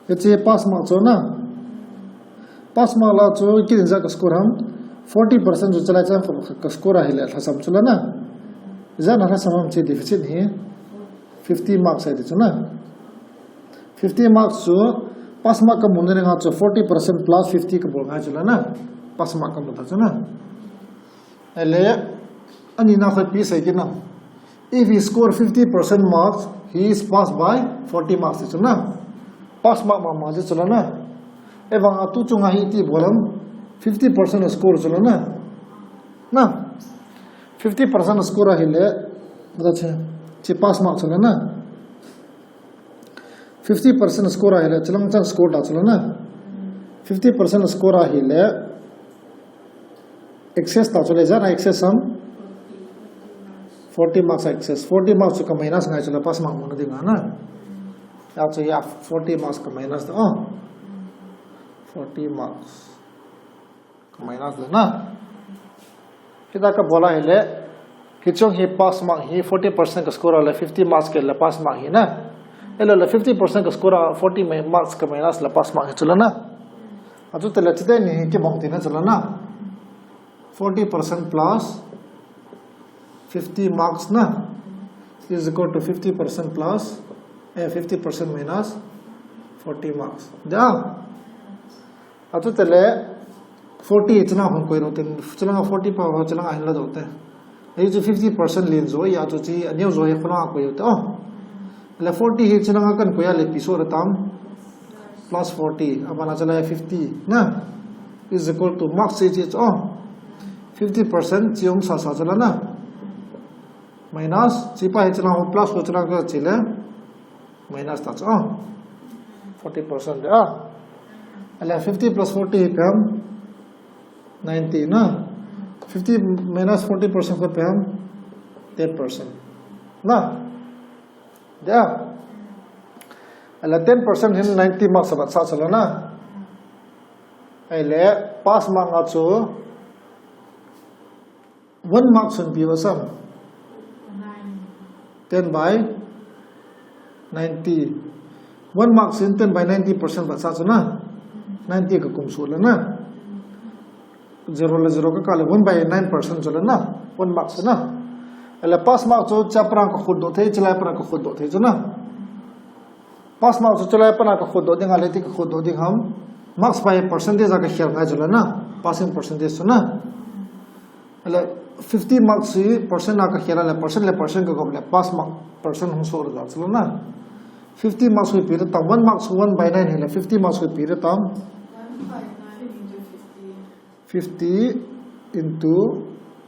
Hiche pass mark chu na. Pass mark la chu kidin ijat ka score ham. Forty percent chu chalai chan ka score a hi le lhasam chu la na. Ijat a lhasam ham hiche deficit hi. Fifty marks ahi ti chu na. Fifty marks chu pass mark ka mu na ding a chu forty percent plus fifty ka bol ngai chu la na. Pass mark ka mu ta chu na. Ale, ani na khat pi sei kit na. If he score fifty percent marks, he is passed by forty marks ti chu na. Pass mark mama ti chu la na. Evang a tu chunga hi iti bol am fifty percent score chu la na. Na. Fifty percent score a hi le. Mata che. Hiche pass mark chu la na. Fifty percent score a hi le, chu lang chan score da chu la na. Fifty percent score a hi le, Excess tah chu le ijat a excess ham? Forty marks a excess. Forty marks chu ka minus ngai chu le pass mark muna ding a na. Ya chu ya forty marks ka minus ta. Oh. Forty marks. Ka minus le na. Hita ka bol a hile. Hiche hi pass mark hi forty percent ka score a le fifty marks ka le pass mark hi na. Ahilou le fifty percent ka score a forty mi-, marks ka minus le pass mark hi chu le na. Achu tele chite ni hi kibang tina chu le na. Forty percent plus fifty marks na is equal to fifty percent plus, eh, fifty percent minus forty marks. Da. Achu tele forty chuna hung koi lo tin, chuna forty pa ho chuna ahin la do te. Ahi chu fifty percent lien jo, ya chu chi, aneo jo hi khuna koi lo te. Oh. Le forty hi chuna kan koi a le pi so le tam. Plus forty, abana chu le fifty, na? Is equal to marks chi chi chu. Oh. Fifty percent chi um sa sa chu le na. Minus, chi pa hi chuna plus ko chuna ka chi le. Minus ta chu. Oh. Forty percent de, ah. Ahile fifty plus forty hi pem. Ninety na. Fifty minus forty percent ko pem. Ten percent. Na. Dia. Ahile ten percent hin ninety marks a vetsah chu le na. Ahile pass mark a chu one mark sun pi va sam. Ten by ninety. One mark sin ten by ninety percent vetsah chu na. Ninety ka kum su le na. Zero le zero ka kah le one by nine percent chu le na. One mark chu na. Ahile pass mark chu cha parang ka khut do thei, chilai parang ka khut do thei chu na. Pass mark chu chilai parang ka khut do ding a le ti ka khut do ding ham. Marks by percentage a ka khel ngai chu le na. Passing percentage chu na. Ahile fifty marks hi percent a ka khel a le percent le percent ka gop le pass mark percent hung so le chu le na. Fifty marks hi pi le tam one marks one by nine hi le fifty marks hi pi le tam. One by nine into fifty. Fifty into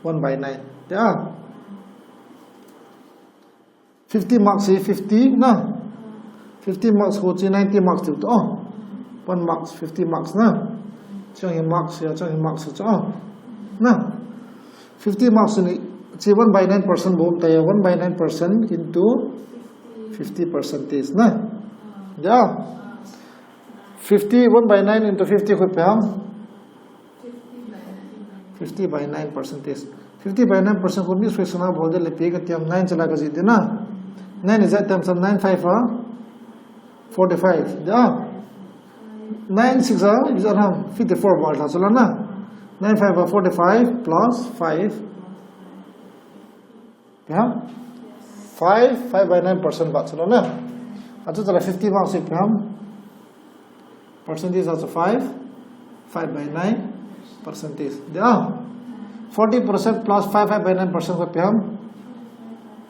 one by nine. Ya. Fifty marks hi fifty na. Fifty marks ho chi ninety marks tiu to. Oh. One marks, fifty marks na. Chang hi marks ya, chang hi marks cha. Oh. Na. Fifty marks ni chi one by nine percent bom ta ya, one by nine percent into fifty percentage na. Ya. Fifty, one by nine into fifty ko pem. Fifty by nine percentage. Fifty by nine percent ko ni sui sana bol de le pi ka tiam nine chala ka ji de na. Nine is that times nine five a forty-five. Da. Nine six a is around fifty-four bol tha chala na. Nine five a forty-five plus five. Piham? Five, five by nine percent bat silo na. Achu tala fifty marks hi piham? Percentage achu five, five by nine percentage. Dia? Forty percent plus five, five by nine percent ko piham?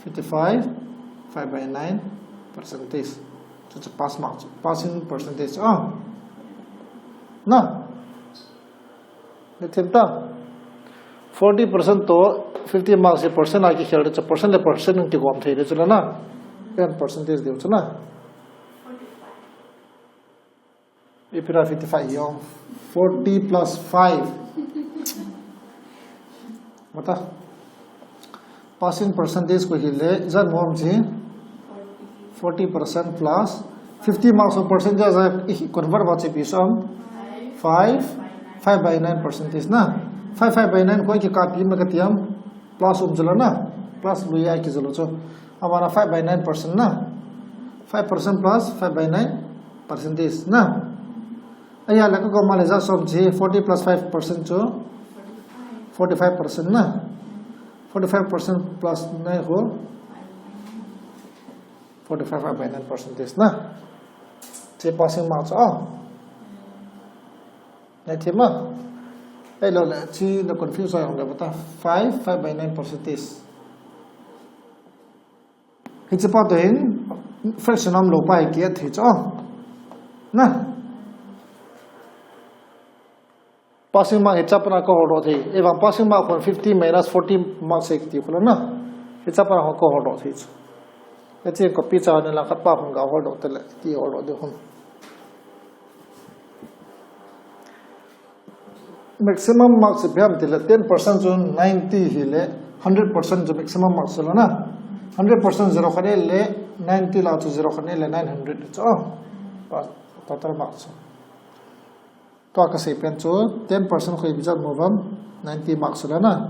Fifty-five, five by nine percentage. Chu chu pass mark chu. Passing percentage. Ah. Na? Nathim ta. Forty percent to fifty marks hi percent a kikhel de chu, percent le percent in kigom thei de chu la na. Ten percentage deu chu na. Ipi ra fifty-five yo. Forty plus five. Mata. Passing percentage ko hi le, ijat mom ji. Forty percent plus fifty marks of percentage a i convert ba che pi som. Five, five by nine percentage na. Five, five by nine ko ki copy ma ka tiam. Plus um jalo na. Plus lu ya ki jalo cho. Amana five by nine percent na. Five percent plus five by nine percentage na. Aya la ka ko ma le ja som ji forty plus five percent chu forty-five percent na. Forty-five percent plus nine ho forty-five by nine percentage na. Che passing marks a. Nathim a. Ei lo le chi na confuse a hong le bata five, five by nine percentage. Hiche pa to hin fraction am lo pa hi ki a thei cho. Na. Passing mark hicha pana ko hol doh thei. Ei vang passing mark kon fifty minus forty mark se ti ko na. Hicha pana ko hol doh thei chu. Hiche copy cha ne la khat pa kon ga hol doh te le ti hol doh de kon. Maximum marks ipi ham tile ten percent chu ninety hile, hundred percent chu maximum marks chu la na. Hundred percent zero khat le ninety la chu zero khat le nine hundred chu. Oh. Total marks chu. Tua kasei pen chu ten percent khu ipi jat mu vem, ninety marks chu la na.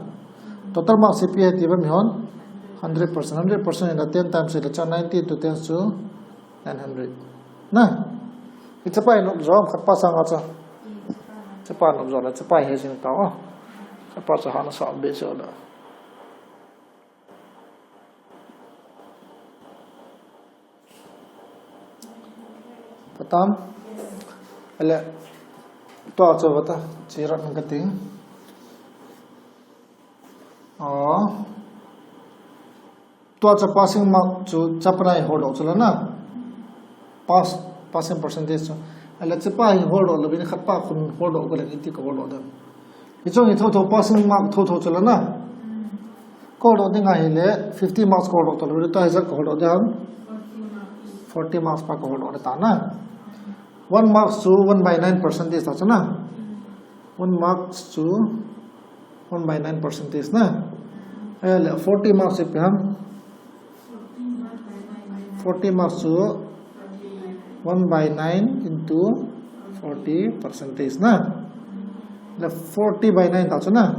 Total marks ipi ham ti vem hon, hundred percent. Hundred percent in the ten times le chu ninety into ten chu nine hundred. Na. Hiche pa in up jo, khat pa sanga chu. Hiche pa in up jo le, hiche pa hi jing tao. Hiche pa chu hana sa be chu la. Patam. Ale. Tua chu vata. Chirat nang kating. Oh. Tua chu passing mark chu chapra hi holdoh chu la na. Pass, passing percentage chu. Ale chapa hi holdoh louvin khat pa khun holdoh ko le iti ka holdoh dem. Hichong hi thotho passing mark thotho chu la na. Ka holdoh ding ahile fifty marks ka holdoh to le ta hi jat ka holdoh dem. Forty marks pa ka holdoh ta na. One marks chu one by nine percentage ta chu na. One marks chu one by nine percentage na. Eh, le forty marks ipi ham. Forty marks chu one by nine into forty percentage na. Le forty by nine ta chu na.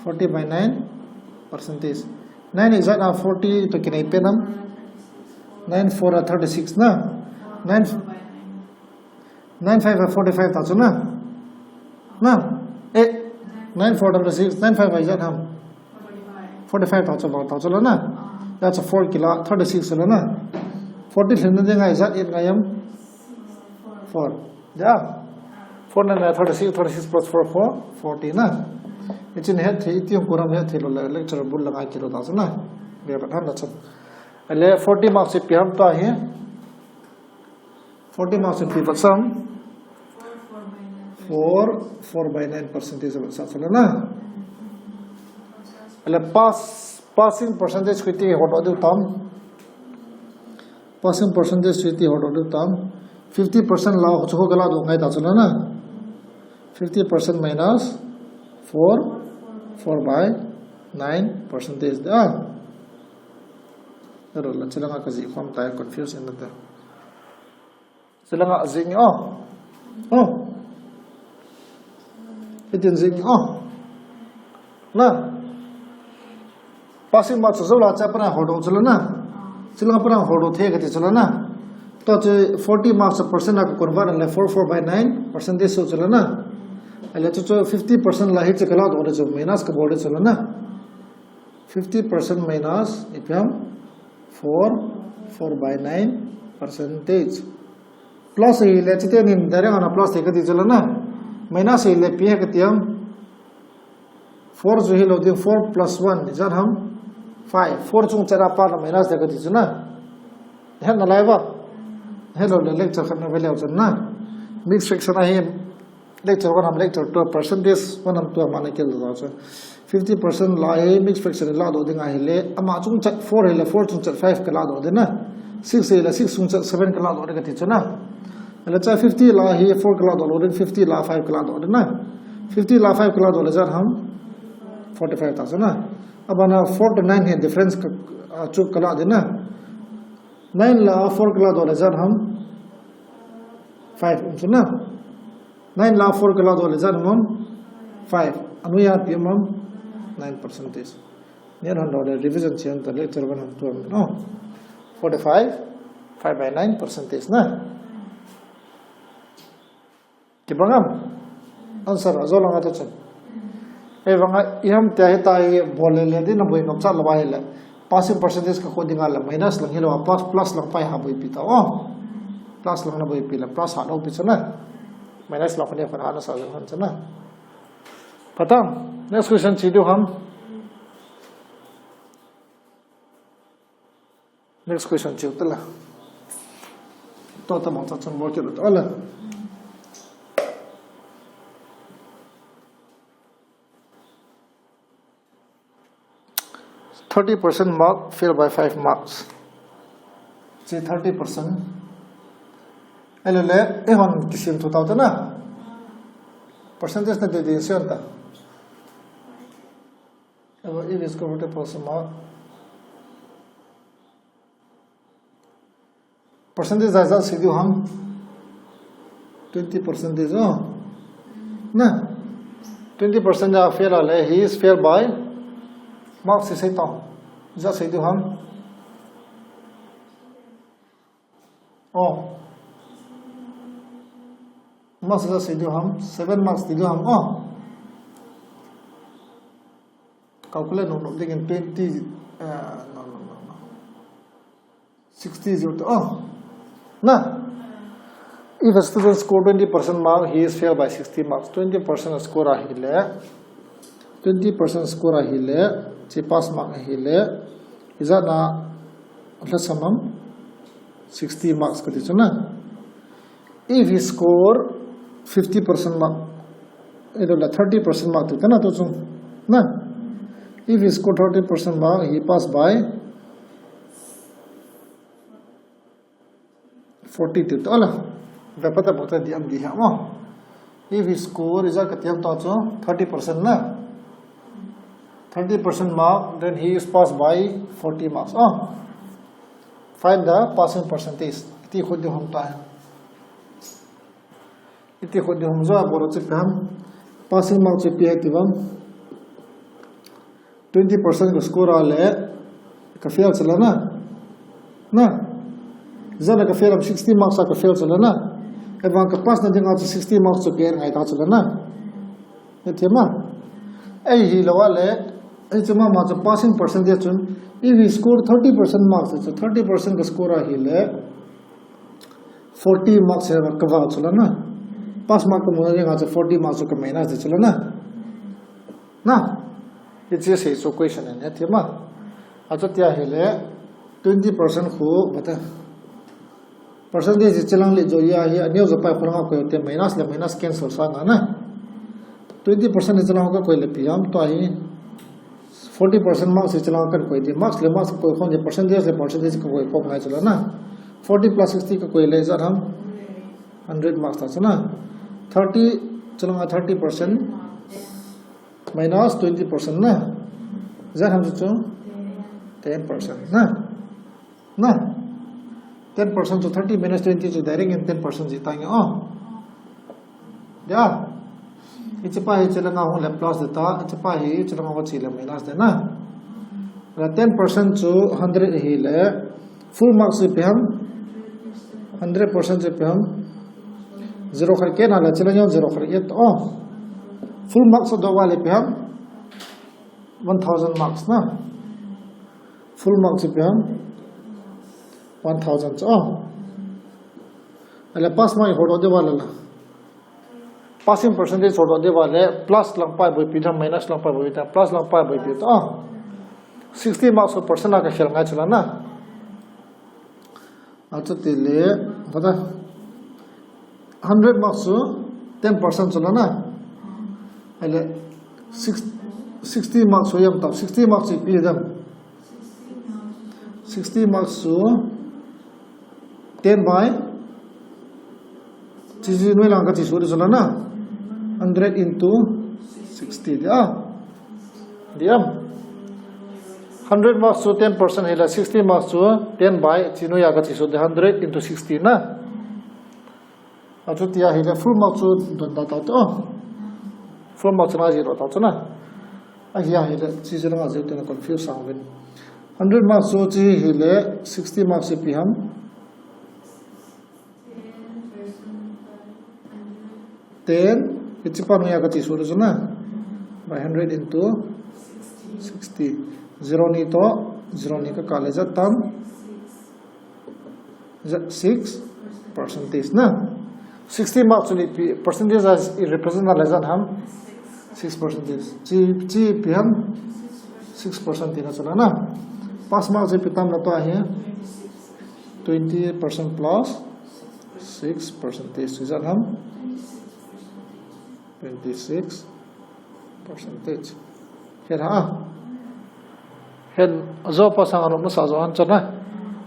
Forty by nine percentage. Nine exact a forty to kinai pen ham. Nine four a thirty-six na. Nine Nine five by forty-five ta chu na. Na. Eh. Nine four thirty-six, nine five by jat ham. Forty-five ta chu, ta chu la na. That's a four kila, thirty-six la na. Forty lhin na ding ngai jat eight ngai am. Four. Ya. Four nine thirty-six, thirty-six plus four, four, forty na. Ichin het thi, iti yung kuram het thi lo le, lecture bul la ngai kilo ta chu na. Be pat ham na chu. Ale forty marks ipi ham ta hi. Forty marks in people sum. Four, four by nine percentage of sa sala na. Ale pass, passing percentage khu iti holdoh diu tam. Passing percentage khu iti holdoh diu tam. Fifty percent la ho chu kala doh ngai ta sala na. Fifty percent minus four, four by nine percentage da. Ero la chilanga ka jih khom tai confuse in na ta. Chilanga jih nge o. O. Hitin jih nge o. Na. Passing mark chu jou la cha pana holdoh chu la na. Chilanga pana holdoh thei kati chu la na. To chu forty marks a percent a ka convert le four four by nine percentage chu la na. Ale chu chu fifty percent la hi chu kala doh le chu minus ka bol le chu la na. Fifty percent minus ipi ham four, four by nine percentage. Plus hi le chite nin direct ana plus te kati chu la na. Minus hi le ipi kati ham. Four chu hi lo ding four plus one, ijat ham five. Four chung chat a pa na minus te kati chu na. Hen na lai ba. Hello le lecture khat na ve leo chu na. Mixed fraction a hi Lecture one ham lecture two percentage one ham two ham ana kil doh chu. Fifty percent la hi mixed fraction la doh ding ahile, ama chung chat four hile four chung chat five kala doh ding na. Six hile six chung chat seven kala doh ding kati chu na. Hile cha fifty la hi four kala doh lou ding, fifty la five kala doh ding na. Fifty la five kala doh le jat ham forty-five ta chu na. Abana four to nine hi difference ka, a, chu kala ding na. Nine la four kala doh le jat ham five um chu na. Nine la four kala doh le jat ham five. Anuiya ipi ham nine percentage. Ni an han doh le revision chian ta lecture one ham two ham no. Forty-five, five by nine percentage na. Kibang am? Answer a jo langa ta chun. Ei vanga iham tia hita hi bol le le ding na boi nom cha lo ba hile. Passing percentage ka kho dinga le minus lang hilo a plus, plus lang pai ha boipi ta o. Plus lang na boipi le plus ha doh pi chu na. Minus lang kho ni kho ha na sa jong han chu na. Patam. Next question chi diu ham. Next question chi u tala. To ta mong cha chun bol ki lut ala. Thirty percent mark fail by five marks. Chi thirty percent. Ele le, eihon kisim thu tau ta na. Percentage na deviation ta. If is converted for some percentage a ijat sei diu ham? Twenty percentage, oh. Na? Twenty percent a fail a le, he is fail by marks sei tao. Ijat sei diu ham? Oh. Marks ijat sei diu ham? Seven marks ti diu ham? Oh. Calculate nop nop dingin twenty, uh, no, no, no, no. Sixty zero to, oh. Na? If a student score twenty percent mark, he is failed by sixty marks. Twenty percent score ahile, twenty percent score ahile, hiche pass mark ahile, ijat na lhasam ham? Sixty marks kati chu na. If he score fifty percent mark, eh, thirty percent mark ti tana tu chu. Na? If he score thirty percent mark, he pass by forty ti tala. Vepata bota di am di ha mo. If he score ijat kati ham ta chu thirty percent na. Thirty percent mark, then he is passed by forty marks. Oh. Find the passing percentage. Iti khut diu ham ta. Iti khut diu ham, jo a bol chu ipi ham? Passing mark chu ipi ham ti vang. Twenty percent ka score a le ka fail chu la na. Na? Ijat na ka fail ham? Sixty marks a ka fail chu la na. Ahivang ka pass na dinga chu sixty marks chu ka ngai ta chu la na. Iti ma? Ahilou a le, hiche mama chu passing percentage chun, if he score thirty percent marks, chu thirty percent ka score ahile, forty marks hi ka vah chu la na. Pass mark ka mu na dinga chu forty marks chu ka minus di chu la na. Na? Hiche sei chu question ahi, iti ma? Achuti ahile, twenty percent khu, bata. Percentage hiche lang le jo ya hi, aneo jo pai khu lang a koi te minus le minus cancel sa na na. Twenty percent hiche lang ka koi le ipi ham, tua hi forty percent marks hiche lang ka koi te, marks le marks koi khom te, percentage le percentage ka koi khom ngai chu la na. Forty plus sixty ka koi le ijat ham? Hundred marks ta chu na. Thirty, hiche lang a thirty percent minus twenty percent na. Ijat ham chu chu? Ten percent na. Na? Ten percent chu thirty minus twenty chu direct in ten percent ji ta nge, oh. Dia? Hiche pa hi hiche lang a hung le plus de ta, hiche pa hi hiche lang a che le minus de na. La ten percent chu hundred ahile, full mark chu ipi ham? Hundred percent chu ipi ham? Zero khat kena le hiche lang a zero khat et, oh. Full mark chu doh va le ipi ham? One thousand marks na. Full mark chu ipi ham? One thousand chu, oh. Ahile pass mark ho doh diu va le la. Passing percentage ho doh diu va le, plus lang pa boipi tham, minus lang pa boipi tham, plus lang pa boipi tham, oh. Sixty marks ho percent a ka fail ngai chu la na. Achuti le, bata. Hundred marks chu ten percent chu la na. Ahile, six, sixty marks chu ipi ham ta, sixty marks chu ipi ham? Sixty marks chu ten by, chi chi noi lang ka che suh di chu la na. Hundred into sixty dia. Diam. Hundred marks chu ten percent hile, sixty marks chu ten by, chi noi a ka che suh di, hundred into sixty na. Achuti ahile full mark chu don da ta to. Full mark chu na zero ta chu na. Ahi ahile, chi chi lang a zero te na confuse sa uvin. Hundred marks chu chi hile, sixty marks ipi ham? Ten, hiche pa noi a ka che suh di chu na. By hundred into sixty. Zero ni to, zero ni ka kah le ijat tam? Ijat six percentage na. Sixty mark chu ipi percentage a i represent a le ijat ham? Six percentage. Chi, chi ipi ham? Six percent tina chu la na. Pass mark chu ipi tam la to ahi? Twenty percent plus six percentage. Ijat ham? Twenty six percentage. Hera. Hen, ajo pa sang anu masa jo an chana.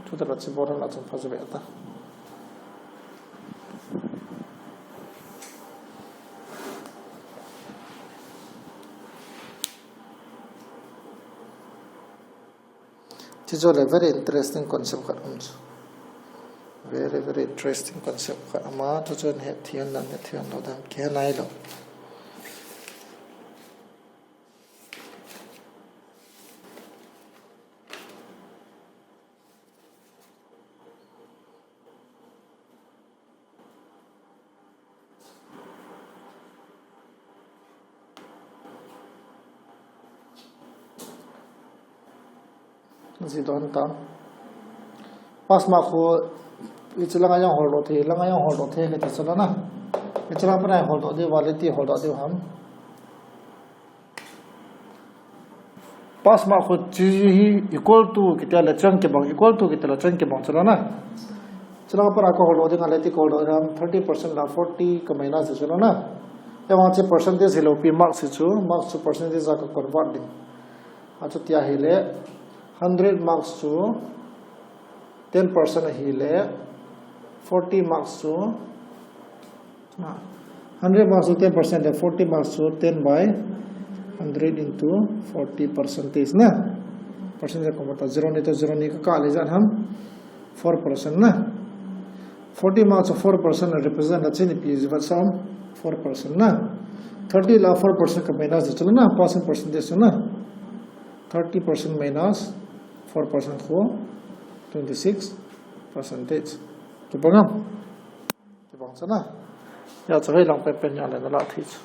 Chuta la chi boran la chan pa jabe ta. Hichu le very interesting concept khat um chu. Very, very interesting concept khat um a, chuchu nahet thei un, nahet thei un lou dam, kihe nailou. Ji don ta. Pass mark khu, hiche langa jong holdoh thei, langa jong holdoh thei kati chu lana. Hiche lang pana holdoh diu, validity holdoh diu ham. Pass mark khu chu hi equal to kiti le chang kibang, equal to kiti le chang kibang chu lana. Hiche langa pana ka holdoh ding a le ti ka holdoh ding ham, thirty percent la forty ka minus chu lana. Ahivang chu percentage hilou pi mark chu, mark chu percentage a ka convert ding. Achuti ahile, hundred marks chu ten percent ahile, forty marks chu, ah, hundred marks chu ten percent le forty marks chu ten by hundred into forty percentage na. Percentage ko mata zero ni to zero ni ka kah le ijat ham, four percent na. Forty marks chu four percent a represent a chini pi jivat sam, four percent na. Thirty la four percent ka minus chu na, passing percentage chu na. Thirty percent minus four percent khu twenty six percentage. Kibang am? Kibang chu na. Hia chu hoilang penpen jong le nala thei chu.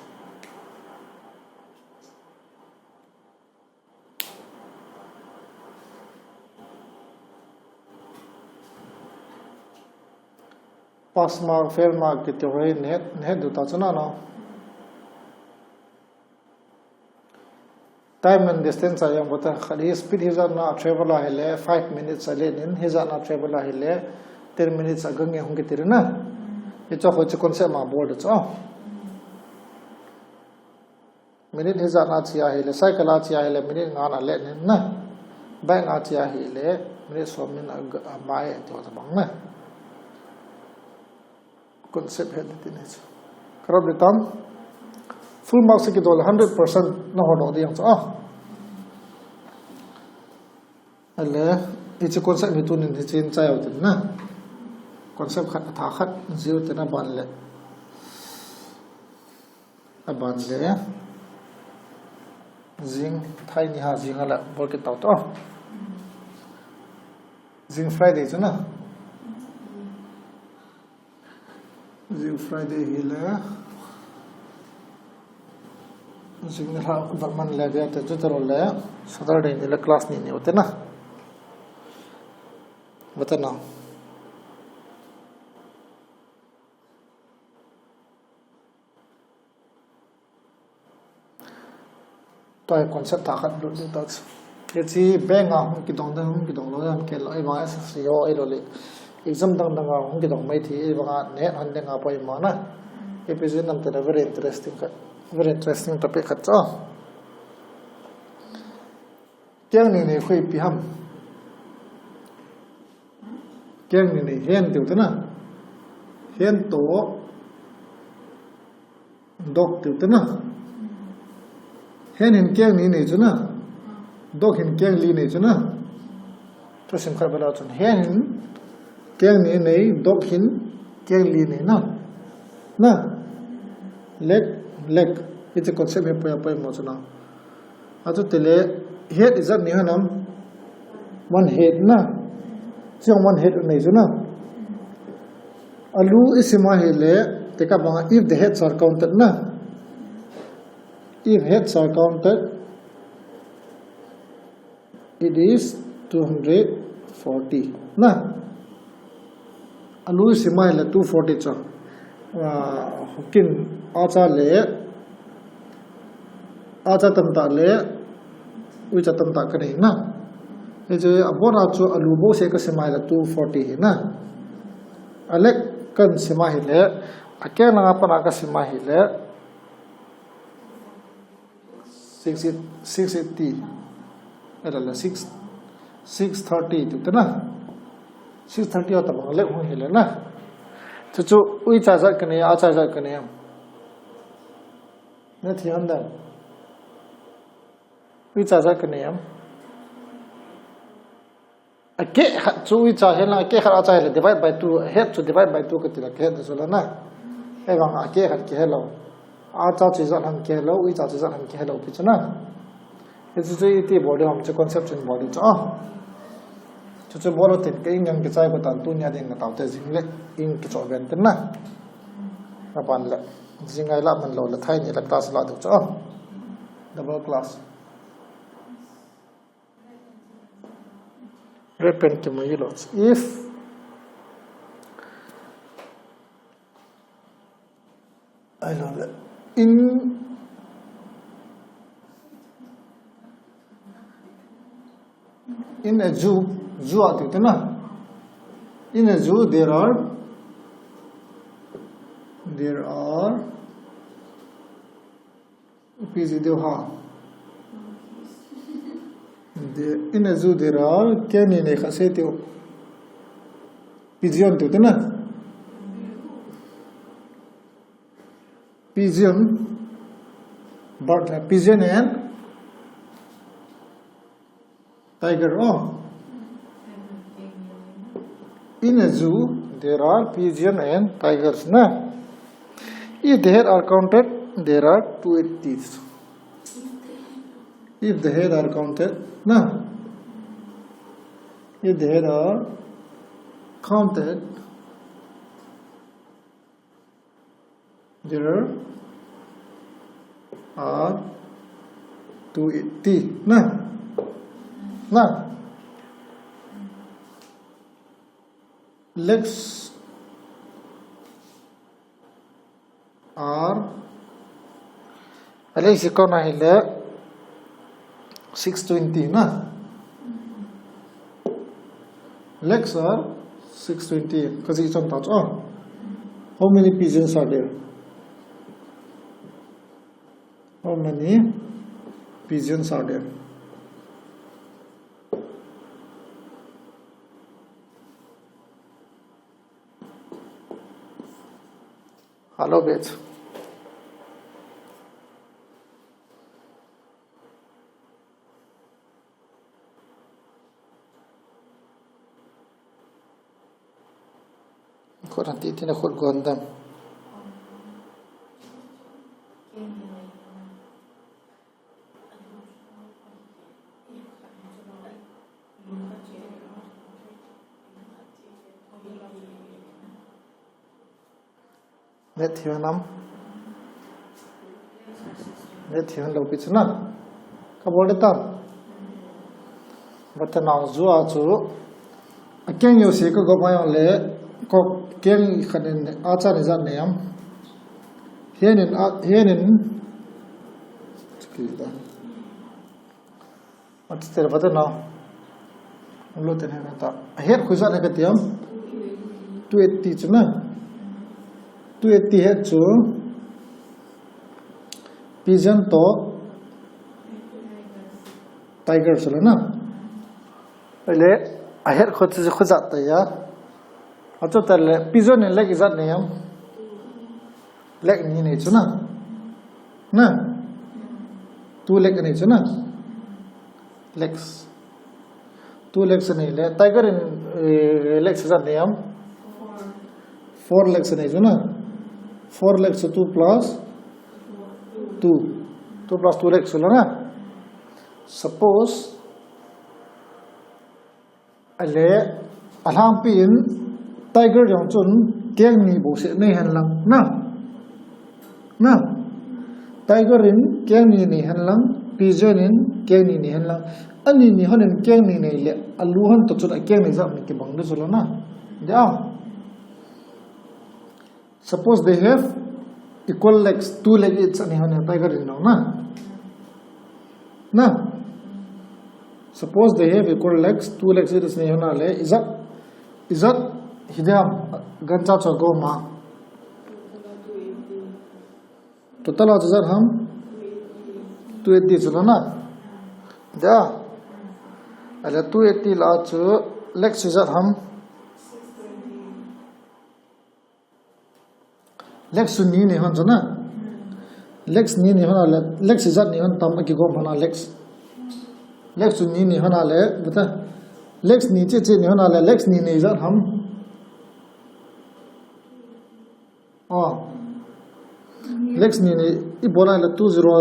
Pass mark, fail mark kiti ho hi nahet, nahet diu ta chu na no. Time and distance a jong bata khat hi speed hijat na travel ahile five minutes a let in, hijat na travel ahile ten minutes a gange hung kiti na. Hichu ho chu concept ma bol diu chu. Minute hijat na che ahile, cycle a che ahile, minute nga na let in na. Bike a che ahile, minute som in a, a mai to ta bang na. Concept he ti ni chu. Karap le tam. Full mark se kidol hundred percent na holdoh ding chu. Ah. Ale, hiche concept hi tunin hiche in chai u tin na. Concept khat, atha khat, jiu tin aban le. Aban le. Jing, thai ni ha jing ala, bol kit tau to. Jing Friday chu na. Jing Friday hi le. Jing ni ha, vat man le dia te chu taro le. Saturday ni le class ni ni u te na. Bata na. Tua hi concept tha khat lut ding ta chu. Hiche bank a hung kidong ding, hung kidong lou ding, kei lou, ahivang S S C ho, ahilou le. Exam dang dang a hung kidong mai thei, ahivang a nahet hon ding a poimo na. Ipi jeh ham tile very interesting khat, very interesting topic khat chu. Keng ni nei khu ipi ham. Keng ni nei hen tiu te na. Hen to dog tiu te na. Hen hin keng ni nei chu na. Dog hin keng li nei chu na. Thusim khat bala chun. Hen hin keng ni nei, dog hin keng li nei na. Na. Leg, leg. Hiche concept hi poi a poimo chu na. Achu tile, head ijat nei ham. One head na. Chong one head nei chu na. Alu isim a hile, tekah banga, if the heads are counted na. If heads are counted, it is two hundred forty. Na. Alu isim a hile two forty chu. Ah, hukin acha le, acha tamtah le, uicha tamtah kanei na. Hiche abona chu alu bou se kasim a hile two forty hi na. Alek kasim a hile, akeng langa pana kasim a hile, Six eight, six eighty. Ahilou le six, six thirty tiu te na. Six thirty ho tabang le hung hile na. Chuchu uicha jat kanei, acha jat kanei am. Na thi han dan. Uicha jat kanei am. A keh khat chu uicha hen lang, a keh khat acha hen lang, divide by two, head chu divide by two kati la, keh chu la na. Ei vang a keh khat keh lo. Acha chu ijat ham keh lo, uicha chu ijat ham keh lo pi chu na. Hichu chu iti bol ding ham chu concept chu bol ding chu. Ah. Chu chu bol tin ka in jong kichai ko tan tunia ding ka tao te jing le in kicho ben tin na. Ka pan le. Jing ai la man lo le thai ni la class la ding chu. Ah. Double class. Red pen kimu ilo. If I love that. In, in a zoo, zoo a tu na. In a zoo there are, there are Ipi ji diu ham. There, in a zoo there are, keng ni nei khat sei teu. Pigeon tiu te na. Pigeon, bird, eh, pigeon and tiger, oh. In a zoo, there are pigeon and tigers, na. If the head are counted, there are two eighties. If the head are counted, na. If the head are counted, there are two eighty. Na? Na? Legs are, legs iko na hile six twenty na. Legs are six twenty. Kaji chang ta chu. How many pigeons are there? How many pigeons are there? Hello, batch. Khut han ti ti na khut gon dam. Net hiu nam. Net hiu lo pi chu na. Ka bol de tam. Bata nau zu a chu. A keng yo se ka go ma yong le. Ko keng khat in a cha ni zat ne yam. Hian in a, hian in. Chukli da. Ati ter vate na. Lo ten he ta. A het khu ijat ne ka tiam. Two eighty chu na. Two eighty het chu. Pigeon to. Tiger chu le na. Le a het khu chu khu ijat ta ya. Achu ta le pigeon in leg ijat ne yam. Leg ni nei chu na. Na. Two leg nei chu na. Legs. Two legs nei le. Tiger in, eh, legs ijat ne yam. Four legs nei chu na. Four legs chu two plus two. Two plus two legs chu le na. Suppose Ale, alhangpi in tiger jong chun keng ni bou seh nei hen lang. Na. Na. Tiger in keng ni nei hen lang, pigeon in keng ni nei hen lang. Ani ni hon in keng ni nei le, alu hon to chun a keng ni jat mi kibang de chu lo na. Dia. Suppose they have equal legs, two legs each ani hon tiger in lo na. Na. Suppose they have equal legs, two legs each ani hon le, ijat, ijat, hidam, gancha cho go ma. Total a ijat ham? Two eighty chu lo na. Da. Ale two eighty la chu legs ijat ham? Legs chu ni nei hon chu na. Legs ni nei hon le, legs ijat nei hon tam a kigom hon a legs. Legs chu ni nei hon le, bata. Lakhs ni cheh cheh nei hon a le, lakhs ni nei ijat ham? Oh. Lakhs ni nei, ibola le two zero.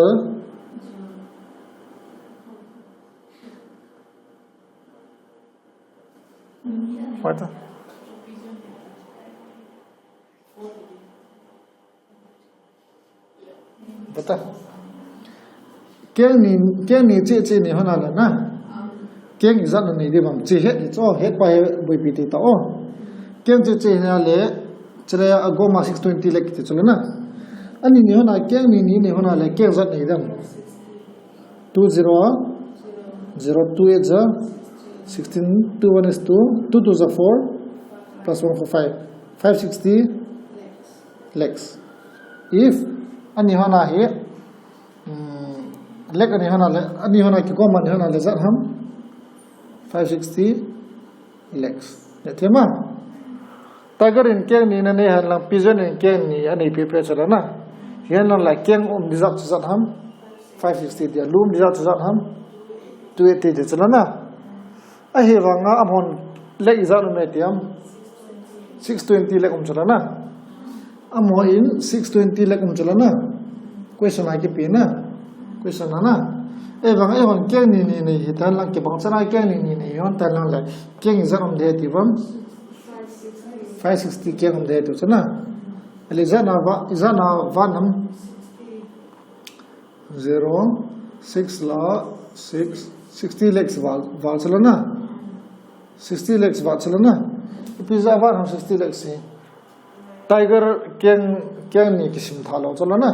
What? Bata. Keng ni, keng ni cheh cheh nei hon a le na. Keng ijat na nei di bang. Cheh het di cho, het pa he boipi ti ta o. Keng cheh cheh nei a le, chule a goma six twenty lakh ti chule na. Ani nei hon a, keng ni ni nei hon a le, keng ijat nei dem. Two zero, zero two eight ja, sixteen, two one is two, two two ja four, plus one four five, five sixty lakhs. If ani hon a hi, mm, lakh ani hon a le, ani hon a kigom ani hon a le ijat ham, five sixty lakhs. Ya, thema. Tiger in keng ni na nei hen lang, pigeon in keng ni anei peh peh chule na. Hihen lang la keng um di ijat chu ijat ham, five sixty dia. Lu um di ijat chu ijat ham, two eighty di chule na. Ahivanga amahon lakh ijat um e ti ham, six twenty lakh um chule na. Amahon six twenty lakh um chule na. Question a kipe na. Question a na. Ahivanga eihon keng ni ni nei hi tan lang, kibang chan a keng ni ni nei hon tan lang le, keng ijat um de ti bang, five sixty keng um de tu chule na. Ale ijat na va, ijat na va nam. Zero, six la, six, sixty lakhs val, val chule na. Sixty lakhs val chule na. Ipi jeh a val ham sixty lakhs hi. Tiger keng, keng ni kisim tha lou chule na.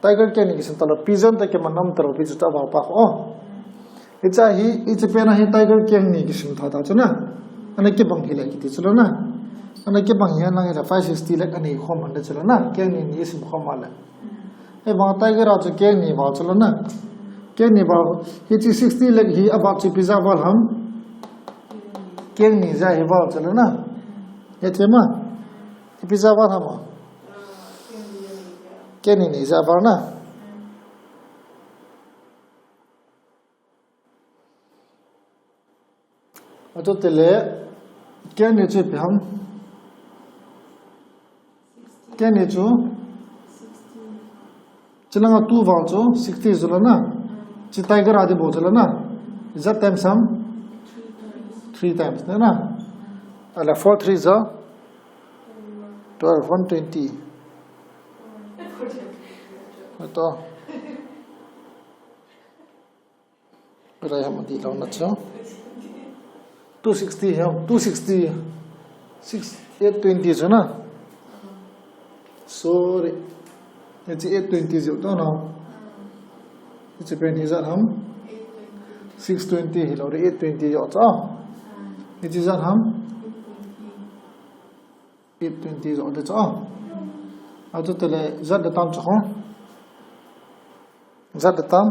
Tiger keng ni kisim tha lou. Pigeon ta kiman nam ta lou, pi chu ta val pa kho. Hiche hi, hiche pen a hi tiger keng ni kisim tha ta chu na. Ana kibang hi le kiti chule na. Ana kibang hi ana hi le five sixty lakh anei khom han de chule na. Keng ni ni kisim khom a le. Ahivang tiger a chu keng ni val chule na. Keng ni val, hiche sixty lakh hi aval chu ipi jeh a val ham. Keng ni jeh a hi val chule na. He thema. Ipi jeh a val ham. Keng ni ni jeh a val na. Achu tile, keng ni chu ipi ham. Keng ni chu. Chulanga two val chu sixty chule na. Chi tiger a di bou chule na. Ijat times ham. Three times, ne na. Ale four three ja. Twelve, one twenty. Ato. Rai ham adi lou na chu. Two sixty ham, two sixty. Six, eight twenty chu na. Sorry. Hiche eight twenty jeh u to na. Hiche pen hi ijat ham. Six twenty hilou le eight twenty jeh u chu. Hiche ijat ham. Eight twenty jeh u de chu. Achu tile ijat da tam chu ho. Ijat da tam.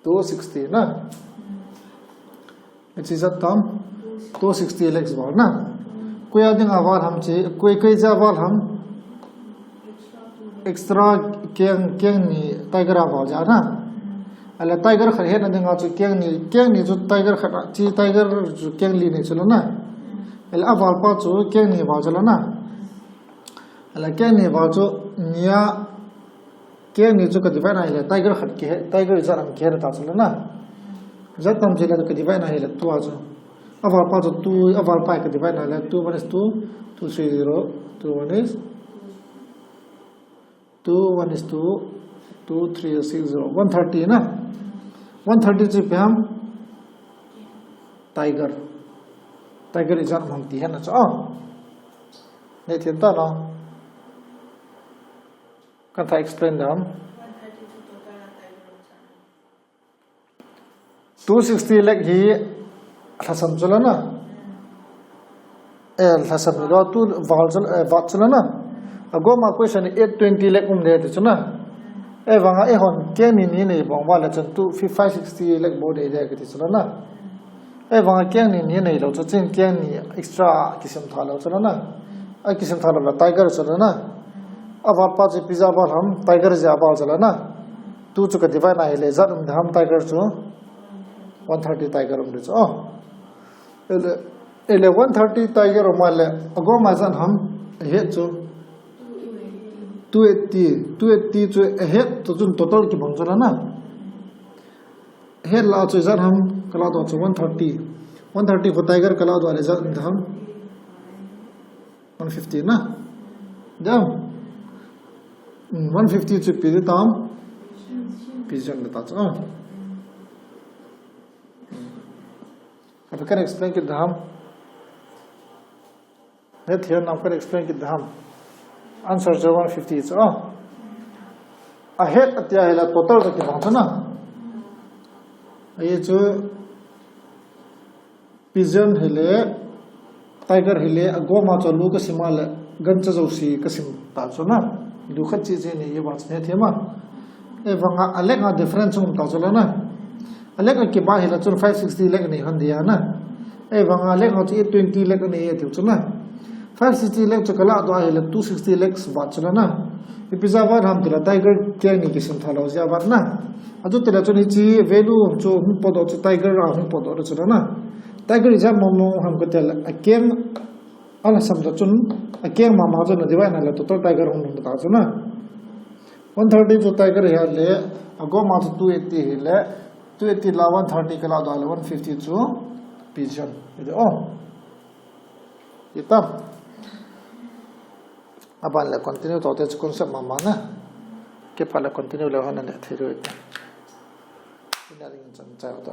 Two sixty na. Hiche ijat tam. Two sixty lakhs val na. Koi a dinga val ham chi, koi, koi jeh a val ham. Extra keng, keng ni tiger a val jeh a na. Ale tiger khat hetna dinga chu keng ni, keng ni chu tiger khat a, chi tiger chu keng li nei chule na. Ale aval pa chu keng ni val chule na. Ale keng ni val chu ni a, keng ni chu ka divide na hile tiger khat kihe, tiger ijat ham kihe ta chule na. Ijat tam chule ka divide na hile two a chu. Aval pa chu two, aval pa ka divide na hile two one is two, two three zero, two one is two one is two, two three six zero, one thirty na. One thirty chu ipi ham. Tiger. Tiger ijat ham ti hena chu. Oh. Ne thim ta no. Kan tha explain dam. Two sixty lakh hi lhasam chule na. Eh, lhasam hilou, two val chule, eh, vat chule na. Agoma question eight twenty lakh um de ti chu na. Ahivanga eihon keng ni ni nei bang uva le chun two, five sixty lakh bou de de kiti chule na. Ahivanga keng ni ni neilou chu chun keng ni extra kisim tha lou chule na. A kisim tha lou la tiger chule na. Aval pa chu ipi jeh a val ham, tiger jeh a val chule na. Two chu ka divide na hile ijat um de ham tiger chu. One thirty tiger um de chu. Oh. Ele, ele one thirty tiger um a le, agoma ijat ham, ahead chu. Two eighty, two eighty chu ahead chu chun total kibang chu la na. Ahead la chu ijat ham, kala doh chu one thirty. One thirty khu tiger kala doh le ijat ham. One fifty na. Dam. Hmm, one fifty chu ipi di tam. Pigeon di ta chu. Ah. Ipi kan explain kit dam. Hethian nam kan explain kit dam. Answer chu one fifty chu. Ah. Ahead ati a hi la total chu kibang chu na. Ahi chu. Pigeon hi le, tiger hi le, agoma chu lu kasim a le, gancha jouse kasim ta chu na. Lu khat cheh cheh nei ava chu hethiam a. Ahivanga, aleg a difference um ta chu la na. Aleg a kiba hi la chun five sixty leg nei hon dia na. Ahivanga, aleg a chu eight twenty leg nei tiu chu na. Five sixty leg chu kala doh a hi la two sixty leg vat chu la na. Ipi jeh a vat ham ti la tiger keng ni kisim tha lou jeh a vat na. Achuti la chun hiche value chu hung potdoh chu tiger a hung potdoh chu la na. Tiger ijat mong mong ham kati le akeng a la sam ta chun akeng mama chun a divide na le total tiger hung lhung ta chu na. One thirty chu tiger hi le agoma chu two eighty hi le two eighty la one thirty kala doh le one fifty chu pigeon. Iti o. Iti. Aban le continue to te chu concept mama na. Kipah le continue le hon na ne thei ru iti. Ina ring chan chai to.